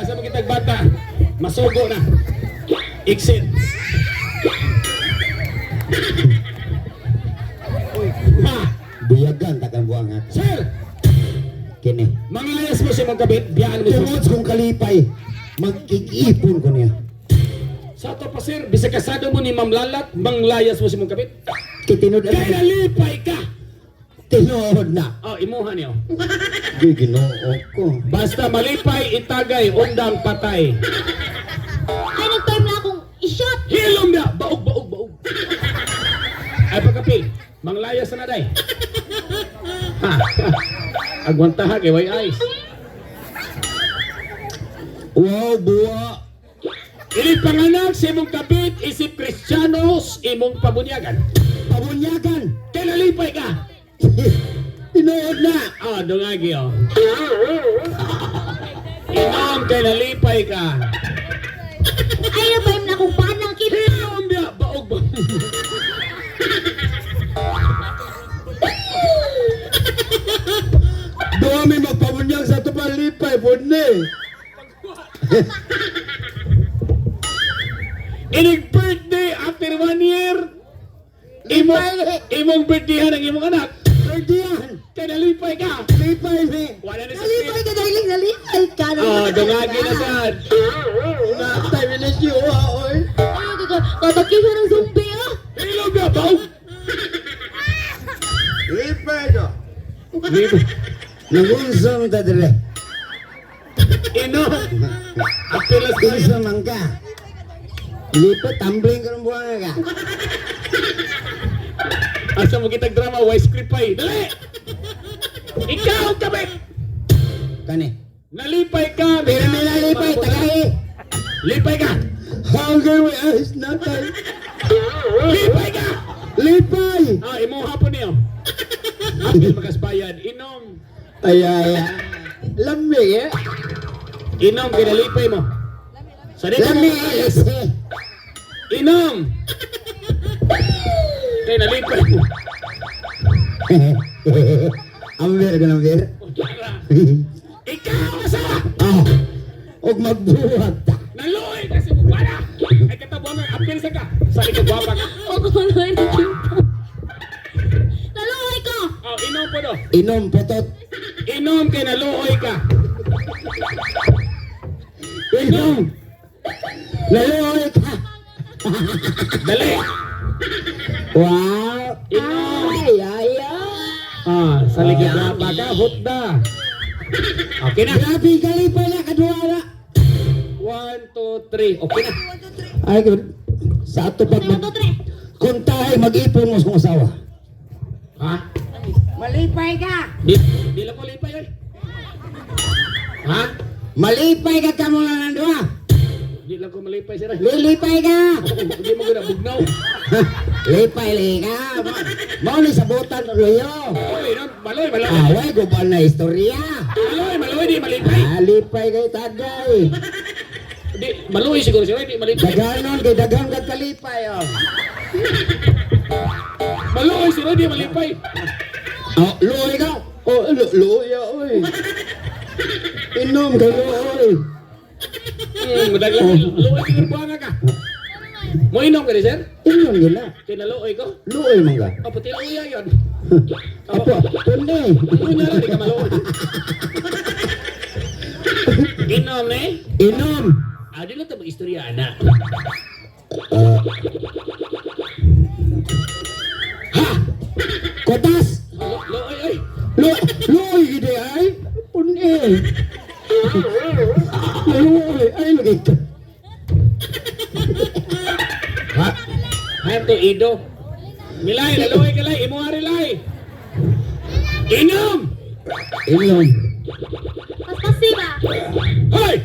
[SPEAKER 4] Asa mo kitag bata? Masugo na. Exit. Ha!
[SPEAKER 2] Buyagan takang buang ha.
[SPEAKER 4] Sir!
[SPEAKER 2] Kini.
[SPEAKER 4] Mangilayas mo siya magkabit, biyaan mo siya.
[SPEAKER 2] Tungod kong kalipay, magkikipon ko niya.
[SPEAKER 4] Sa ato pa sir, bisag kasado mo ni Ma'am Lalat, manglayas mo si mong kabit.
[SPEAKER 2] Kitinod
[SPEAKER 4] Kay
[SPEAKER 2] na.
[SPEAKER 4] nalipay ka!
[SPEAKER 2] Tinuod na.
[SPEAKER 4] Oh, imuha niyo.
[SPEAKER 2] Di ginoo ko.
[SPEAKER 4] Basta malipay, itagay, undang patay.
[SPEAKER 3] Ay nag-time na akong i-shot.
[SPEAKER 4] Hilom na! Baog, baog, baog. Ay pagkapil, manglayas na day. Ha, ha. Agwanta ha, kay way eyes.
[SPEAKER 2] Wow, buwa.
[SPEAKER 4] Ini panganak sa imong kabit, isip Kristiyanos, imong pabunyagan.
[SPEAKER 2] Pabunyagan.
[SPEAKER 4] Kay nalipay ka!
[SPEAKER 2] Tinuod na.
[SPEAKER 4] Ah, dungagi oh. Inom kay nalipay ka.
[SPEAKER 3] Ay nag-time na akong panang kita.
[SPEAKER 4] Hilom na! Baog, baog.
[SPEAKER 2] Duha may magpabunyag sa ito palipay, pudni.
[SPEAKER 4] Inig birthday after 1 year. Imong birthdayhan ang imong anak.
[SPEAKER 2] Birthdayan.
[SPEAKER 4] Kay nalipay ka.
[SPEAKER 2] Lipay ni.
[SPEAKER 4] Wala na sa
[SPEAKER 1] Nalipay ka, darling. Nalipay ka.
[SPEAKER 4] Ah, dungagi na sad.
[SPEAKER 2] Natay na siya, oy.
[SPEAKER 3] Ay katakihan ng zombie ah.
[SPEAKER 4] Hilom na, baog.
[SPEAKER 2] Lipay do. Nagunsam ta dire.
[SPEAKER 4] Inom. Apilas tayo.
[SPEAKER 2] Unsa man ka? Lipat tumbling ka ng buwan ka.
[SPEAKER 4] Asa mo kitag drama, why script pa eh. Dali! Ikaw kabit!
[SPEAKER 2] Kani.
[SPEAKER 4] Nalipay ka!
[SPEAKER 2] Pero may nalipay, tagahi.
[SPEAKER 4] Lipay ka!
[SPEAKER 2] Hunger we eyes natay.
[SPEAKER 4] Lipay ka!
[SPEAKER 2] Lipay.
[SPEAKER 4] Ah, imong hapon niyo. Apil makasbayan. Inom.
[SPEAKER 2] Ay ay. ay. Lami eh.
[SPEAKER 4] Inom, kinalipay mo. Sa dito mo.
[SPEAKER 2] Lami eh.
[SPEAKER 4] Inom! Kay nalipay mo.
[SPEAKER 2] Amber ka ng beer.
[SPEAKER 4] Ikaw asawa!
[SPEAKER 2] Ah. Og magbuhat ta.
[SPEAKER 4] Naluoy kasi mo wala! Ay katabuan mo, apil sa ka. Sa likod gwapa ka.
[SPEAKER 3] O kung ano ay nagkita. Naluoy ko.
[SPEAKER 4] Oh, inom po do.
[SPEAKER 2] Inom potot.
[SPEAKER 4] Inom kay naluoy ka.
[SPEAKER 2] Inom. Naluoy ka.
[SPEAKER 4] Dali!
[SPEAKER 2] Wow.
[SPEAKER 4] Inom!
[SPEAKER 2] Ay ay ay.
[SPEAKER 4] Ah, sa likod gwapa ka, hutda. Okay na.
[SPEAKER 2] Grabe kalipay na kaduha na.
[SPEAKER 4] 1, 2, 3. Okay na.
[SPEAKER 2] Ay, sa ato pag
[SPEAKER 3] 1, 2, 3.
[SPEAKER 2] Kung tayo mag-ipon mo sa kong asawa.
[SPEAKER 4] Ha?
[SPEAKER 2] Malipay ka!
[SPEAKER 4] Di, di lang ko lipay oy. Ha?
[SPEAKER 2] Malipay ka kamo lang ng duha!
[SPEAKER 4] Di lang ko malipay sir. Ay.
[SPEAKER 2] Lilipay ka!
[SPEAKER 4] Di mo guna bugnaw.
[SPEAKER 2] Lipay li ka! Mao ni sabutan luyo.
[SPEAKER 4] Oy, no, maloy, maloy.
[SPEAKER 2] Away, guban na istorya.
[SPEAKER 4] Maloy, maloy di malipay.
[SPEAKER 2] Ah, lipay kay tagay.
[SPEAKER 4] Di maloy siguro siya, di malipay.
[SPEAKER 2] Daghanon kay daghan kag kalipay oh.
[SPEAKER 4] Maloy siguro di malipay.
[SPEAKER 2] Oh, luoy ka. Oh, luoy oy. Inom ka luoy.
[SPEAKER 4] Madaglag luoy siguro buanga ka. Mo inom ka di sir?
[SPEAKER 2] Inom yun na.
[SPEAKER 4] Kay naluoy ko.
[SPEAKER 2] Luoy man ka.
[SPEAKER 4] Oh, puti luoy yon.
[SPEAKER 2] Apo, pundi.
[SPEAKER 4] Ano na lang, di ka maluoy. Inom ni?
[SPEAKER 2] Inom.
[SPEAKER 4] Ah, di lang ito mag-istorya, anak.
[SPEAKER 2] Ah,
[SPEAKER 4] Ha!
[SPEAKER 2] Kotas!
[SPEAKER 4] Luoy, oy!
[SPEAKER 2] Luoy gid ay. Pundi. Luoy ay lagi ka.
[SPEAKER 4] Ha? Hayop to, Ido. Milay, naluoy ka lay, imo ari lay. Inom!
[SPEAKER 2] Inom.
[SPEAKER 3] Paspasi ba?
[SPEAKER 4] Hoy!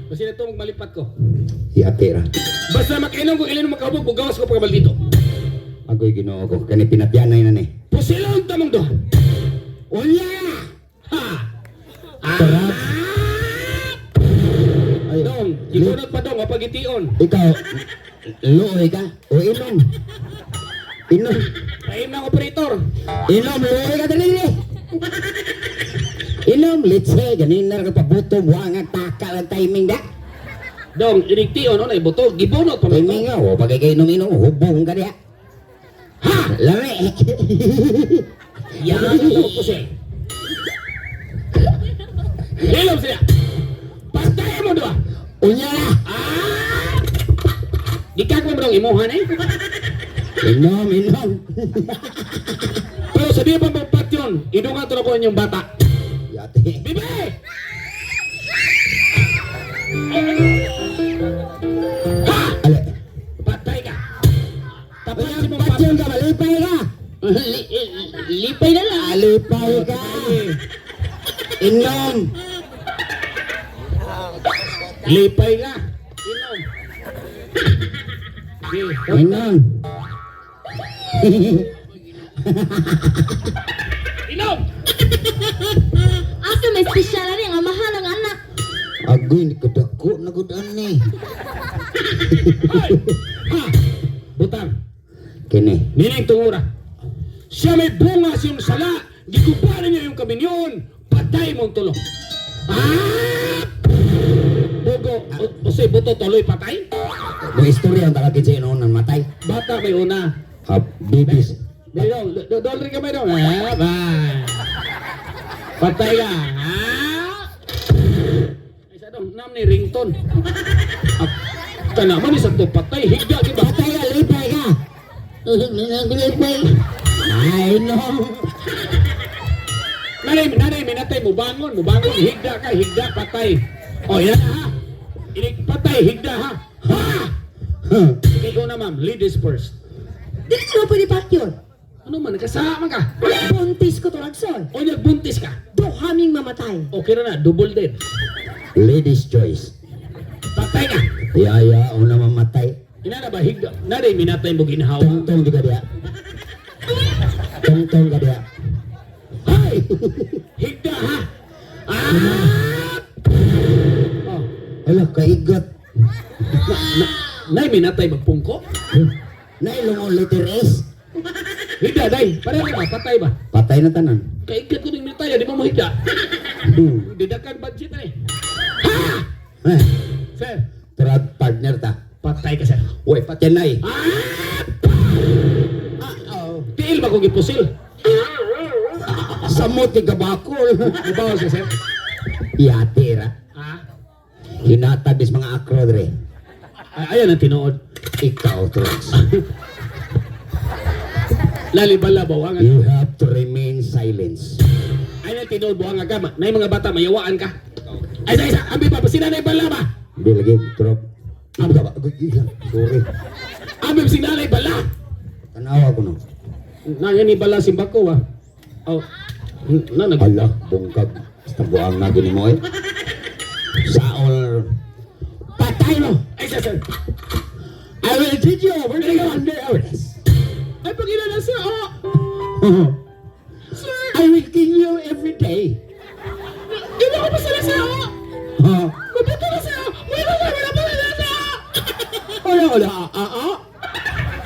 [SPEAKER 4] Basta na ito malipat ko.
[SPEAKER 2] Yati ra.
[SPEAKER 4] Basta makinom kung ilin makahubog, bugawas ko pagkabal dito.
[SPEAKER 2] Agoy Ginoo ko kani pinatyanay na ni.
[SPEAKER 4] Pusilon tamong doha.
[SPEAKER 2] Unya!
[SPEAKER 4] Ha!
[SPEAKER 2] Tara. Ay,
[SPEAKER 4] Dong, gigunot pa dong, wapagitiyon.
[SPEAKER 2] Ikaw, luoy ka o inom. Inom.
[SPEAKER 4] Paim na operator.
[SPEAKER 2] Inom, luoy ka dali dali. Inom, litse, ganin na ka pabuto, buwangan, taka lang timing da.
[SPEAKER 4] Dong, inigtion, ano, ibuto, gibunot pa man to.
[SPEAKER 2] Timing nga, o pagay kayo inom, inom, hubong ka diya.
[SPEAKER 4] Ha!
[SPEAKER 2] Lami.
[SPEAKER 4] Yan ang tawag ko siya. Hilom siya. Pastay mo doa.
[SPEAKER 2] Unya na.
[SPEAKER 4] Ah! Gikag mo dong imuhan eh.
[SPEAKER 2] Inom, inom.
[SPEAKER 4] Pero sa di pa mong patyon, idungan to na ko inyong bata.
[SPEAKER 2] Yati.
[SPEAKER 4] Bibi! Ha!
[SPEAKER 2] Ale.
[SPEAKER 4] Patay ka. Tapos si mong
[SPEAKER 2] Patyon ka, malipay ka.
[SPEAKER 4] Lipay na lang.
[SPEAKER 2] Alipay ka. Inom.
[SPEAKER 4] Lipay ka. Inom. Sige.
[SPEAKER 2] Inom.
[SPEAKER 4] Inom!
[SPEAKER 3] Asa may espesyal ani nga mahal ang anak.
[SPEAKER 2] Agoy, ni kadako na gud ani.
[SPEAKER 4] Hoy! Ha! Butang.
[SPEAKER 2] Kini.
[SPEAKER 4] Nining tungura. Siya may bunga siyang sala. Gikupanan niya yung kaminyon. Patay mong tulo. Ah! Bugo, o, o buto tuloy patay?
[SPEAKER 2] Mo istorya ang talagid sa noon ng matay.
[SPEAKER 4] Bata may una.
[SPEAKER 2] Ha, bibis.
[SPEAKER 4] Dong, dol rin kamay dong. Ah, ba. Patay ka. Ah! Ay, sa dong, nam ni ringtone. Ah, kana man isang to patay higda di ba?
[SPEAKER 2] Patay ka, lipay ka. Lipay. Ay, no.
[SPEAKER 4] Nanay, nanay, minatay mo bangon, mo bangon, higda ka, higda, patay. O, yan ha. Inig patay, higda ha. Ha!
[SPEAKER 2] Huh.
[SPEAKER 4] Ikaw na ma'am, ladies first.
[SPEAKER 1] Dili na pwede patyon.
[SPEAKER 4] Ano man, nakasama ka.
[SPEAKER 1] Buntis ko to Ragsol.
[SPEAKER 4] O nagbuntis ka.
[SPEAKER 1] Duhaming mamatay.
[SPEAKER 4] Okay na na, double dead.
[SPEAKER 2] Ladies choice.
[SPEAKER 4] Patay ka.
[SPEAKER 2] Yaya, una mamatay.
[SPEAKER 4] Ina na ba, higda. Nanay, minatay mo ginhawa.
[SPEAKER 2] Tungtong juga dia. Tungtong ka dia.
[SPEAKER 4] Hay! Higda ha! Ah! Oh,
[SPEAKER 2] Ala, kaigot.
[SPEAKER 4] na, nay, minatay magpungko?
[SPEAKER 2] Nailong letter S.
[SPEAKER 4] Higda, day. Pareho ba? Patay ba?
[SPEAKER 2] Patay na tanan.
[SPEAKER 4] Kaigat ko ng minatay, di ba mo higda?
[SPEAKER 2] Hmm.
[SPEAKER 4] Didakan budget na eh. Ha!
[SPEAKER 2] Eh,
[SPEAKER 4] Sir,
[SPEAKER 2] Third partner ta.
[SPEAKER 4] patay ka sir.
[SPEAKER 2] Uy, patay na eh.
[SPEAKER 4] Ah!
[SPEAKER 2] Ah, oh.
[SPEAKER 4] Tiil ba kong gipusil?
[SPEAKER 2] Samot ni kabakol.
[SPEAKER 4] Mubaw siya sir.
[SPEAKER 2] Yati ra.
[SPEAKER 4] Ha?
[SPEAKER 2] Hinatag is mga akro dre.
[SPEAKER 4] Ay, ayan ang tinuod.
[SPEAKER 2] Ikaw, Trox.
[SPEAKER 4] Lalibala buwangan.
[SPEAKER 2] You have to remain silence.
[SPEAKER 4] Ay, ang tinuod buwangan ka. Nay mga bata, mayawaan ka. Ay, sa isa, ambi pa, sinanay bala ba?
[SPEAKER 2] Hindi lagi, drop. Ano ka ba? Agoy, ilang. Sorry.
[SPEAKER 4] Ambi sinanay bala.
[SPEAKER 2] Tanawa ko no.
[SPEAKER 4] Na yan ni bala simbako ah. Oh. Na nag
[SPEAKER 2] Ala, bungkag. Basta buang na gini mo eh. Saol. Patay mo!
[SPEAKER 4] Ay, sir, sir.
[SPEAKER 2] I will treat you over the under arrest.
[SPEAKER 4] Ay, pag-ina na sir. Oh. Sir,
[SPEAKER 2] I will kill you every day.
[SPEAKER 4] ina ko pa sila sir. Oh.
[SPEAKER 2] Huh?
[SPEAKER 4] Mabuto na sir. Wala na, wala pa na sir.
[SPEAKER 2] Wala, wala, ah, ah, ah.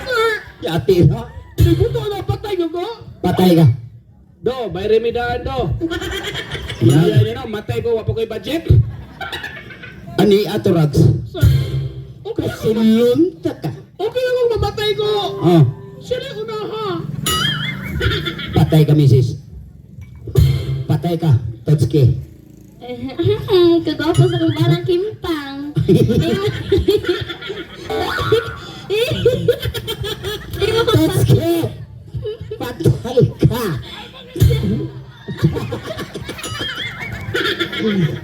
[SPEAKER 4] Sir,
[SPEAKER 2] Yati na.
[SPEAKER 4] nagbuto na patay ko ko.
[SPEAKER 2] Patay ka.
[SPEAKER 4] Do, may remedaan do. Yan yun, no, matay ko, wapo ko'y budget.
[SPEAKER 2] Ani ato rags?
[SPEAKER 4] Sir, okay.
[SPEAKER 2] Kasulunta ka.
[SPEAKER 4] Okay lang kung mamatay ko.
[SPEAKER 2] Oh,
[SPEAKER 4] Siya na una ha.
[SPEAKER 2] patay ka, misis. Patay ka, Totski.
[SPEAKER 3] Eh, kagwapo sa kong barang kimpang. Imo ko pa.
[SPEAKER 2] Totski! Patay ka!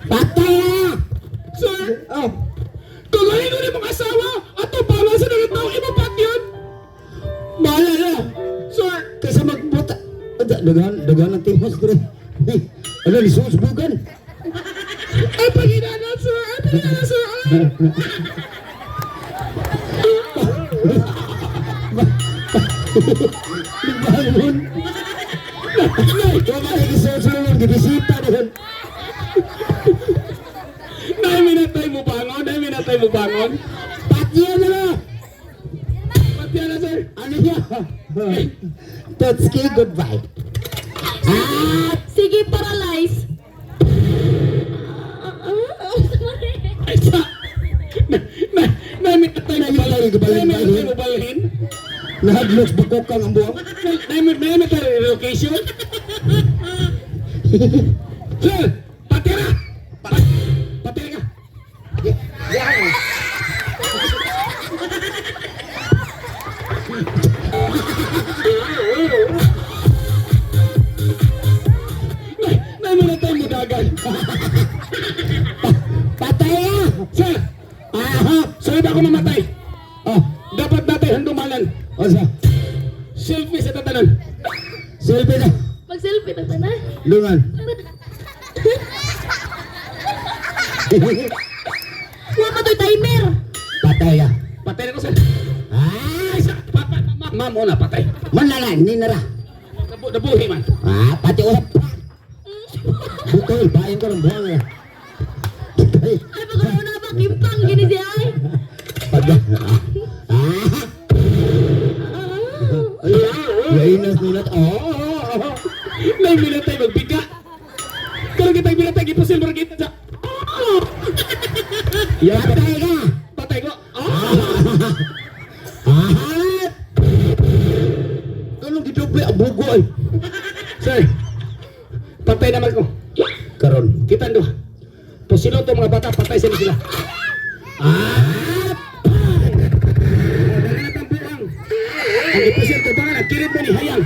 [SPEAKER 2] Patay ka!
[SPEAKER 4] Sir,
[SPEAKER 2] Oh,
[SPEAKER 4] kung galing ko ni mong asawa, ato bala sa nagataw, imo pat yun.
[SPEAKER 2] Daghan, daghan ang timos dire. Hey, ano ni susbugan?
[SPEAKER 4] Ay, paginana, sir! Ay, paginana, sir! Ay!
[SPEAKER 2] Bangon. Wala kay gisusbugan, gibisita diyon.
[SPEAKER 4] Nay, minatay mo bangon! Nay, minatay mo bangon!
[SPEAKER 2] Patya na na.
[SPEAKER 4] Patya na, sir!
[SPEAKER 2] Ano niya? Totski, goodbye. Ah,
[SPEAKER 3] Sige, paralyze.
[SPEAKER 4] Ay, sa! Nay, nay, minatay mo
[SPEAKER 2] Nay,
[SPEAKER 4] balhin!
[SPEAKER 2] balhin,
[SPEAKER 4] Nay, minatay
[SPEAKER 2] balhin.
[SPEAKER 4] mo balhin!
[SPEAKER 2] nahadlok bukok kang ang buwang.
[SPEAKER 4] Nay, nay, minatay relocation! Sir! Patya na! Patya ka! Nay, nay, minatay mo dagan!
[SPEAKER 2] Patay ah!
[SPEAKER 4] Sir!
[SPEAKER 2] Aha!
[SPEAKER 4] Sir, ba ako mamatay?
[SPEAKER 2] Oh,
[SPEAKER 4] Dapat natin handumanan.
[SPEAKER 2] o sa
[SPEAKER 4] Selfie sa tatanan.
[SPEAKER 2] Selfie na.
[SPEAKER 3] Mag-selfie na tanan.
[SPEAKER 2] Lungan.
[SPEAKER 3] Wa pa to'y timer.
[SPEAKER 2] Patay ah.
[SPEAKER 4] Patay na ko, sir.
[SPEAKER 2] Ah,
[SPEAKER 4] Ay, sa, pa, pa, ma, ma'am, una, patay.
[SPEAKER 2] manala, ni nara.
[SPEAKER 4] Nabuhi man.
[SPEAKER 2] Ah, pati usap. Bukol, bayan ko ng buwang eh. Ay,
[SPEAKER 3] Ay, pag na ba? Kimpang, gini siya ay.
[SPEAKER 2] Pag... Ah!
[SPEAKER 3] Ah.
[SPEAKER 2] Ay, lainas nulat. Oh, oh, oh.
[SPEAKER 4] Nay, minatay, magbika. Karon kita minatay, gipusil mo kita sa... Yan,
[SPEAKER 2] Patay ka!
[SPEAKER 4] patay ko. Ah!
[SPEAKER 2] Ah! Anong gidoble ang bugo ay?
[SPEAKER 4] Sir, patay naman ko.
[SPEAKER 2] Karon.
[SPEAKER 4] Kita ndo. Pusilo to mga bata, patay sila sila.
[SPEAKER 2] Ah!
[SPEAKER 4] Dali na tang buang. Ang ipusil ko bangan, ang kirit mo ni Hayang.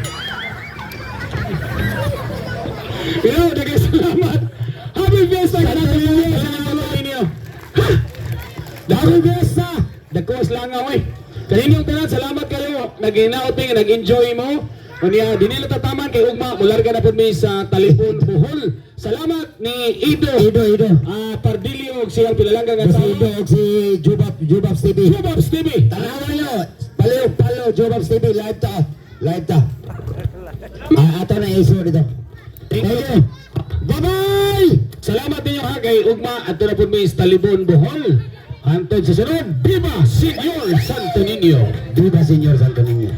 [SPEAKER 4] Yo, daghang salamat. Happy Fiesta kanatong Salamat ninyo. Ha!
[SPEAKER 2] Happy Fiesta!
[SPEAKER 4] Dagkos lang ako eh. Kaninyong tanan, salamat kayo. Naginaot nga, nag-enjoy mo. Unya, dinila tataman kay Ugma, mularga na po mi sa Talipon, Bohol. Salamat ni Ido.
[SPEAKER 2] Ido, Ido.
[SPEAKER 4] Ah, Pardilio og siyang pilalangga nga
[SPEAKER 2] Si
[SPEAKER 4] sa
[SPEAKER 2] Ido og si Jubab, Jubab TV.
[SPEAKER 4] Jubabs TV.
[SPEAKER 2] Tanawa nyo! Paliw, palo, Jubab TV. Live ta. Live ta. Ah, ato na iso dito.
[SPEAKER 4] Thank
[SPEAKER 2] Thank
[SPEAKER 4] you.
[SPEAKER 2] you. Bye-bye!
[SPEAKER 4] Salamat ninyo ha kay Ugma at na po mi sa Talibon, Bohol. Hantod sa sunod, Viva Senyor Santo Niño.
[SPEAKER 2] Viva Señor Santo Niño.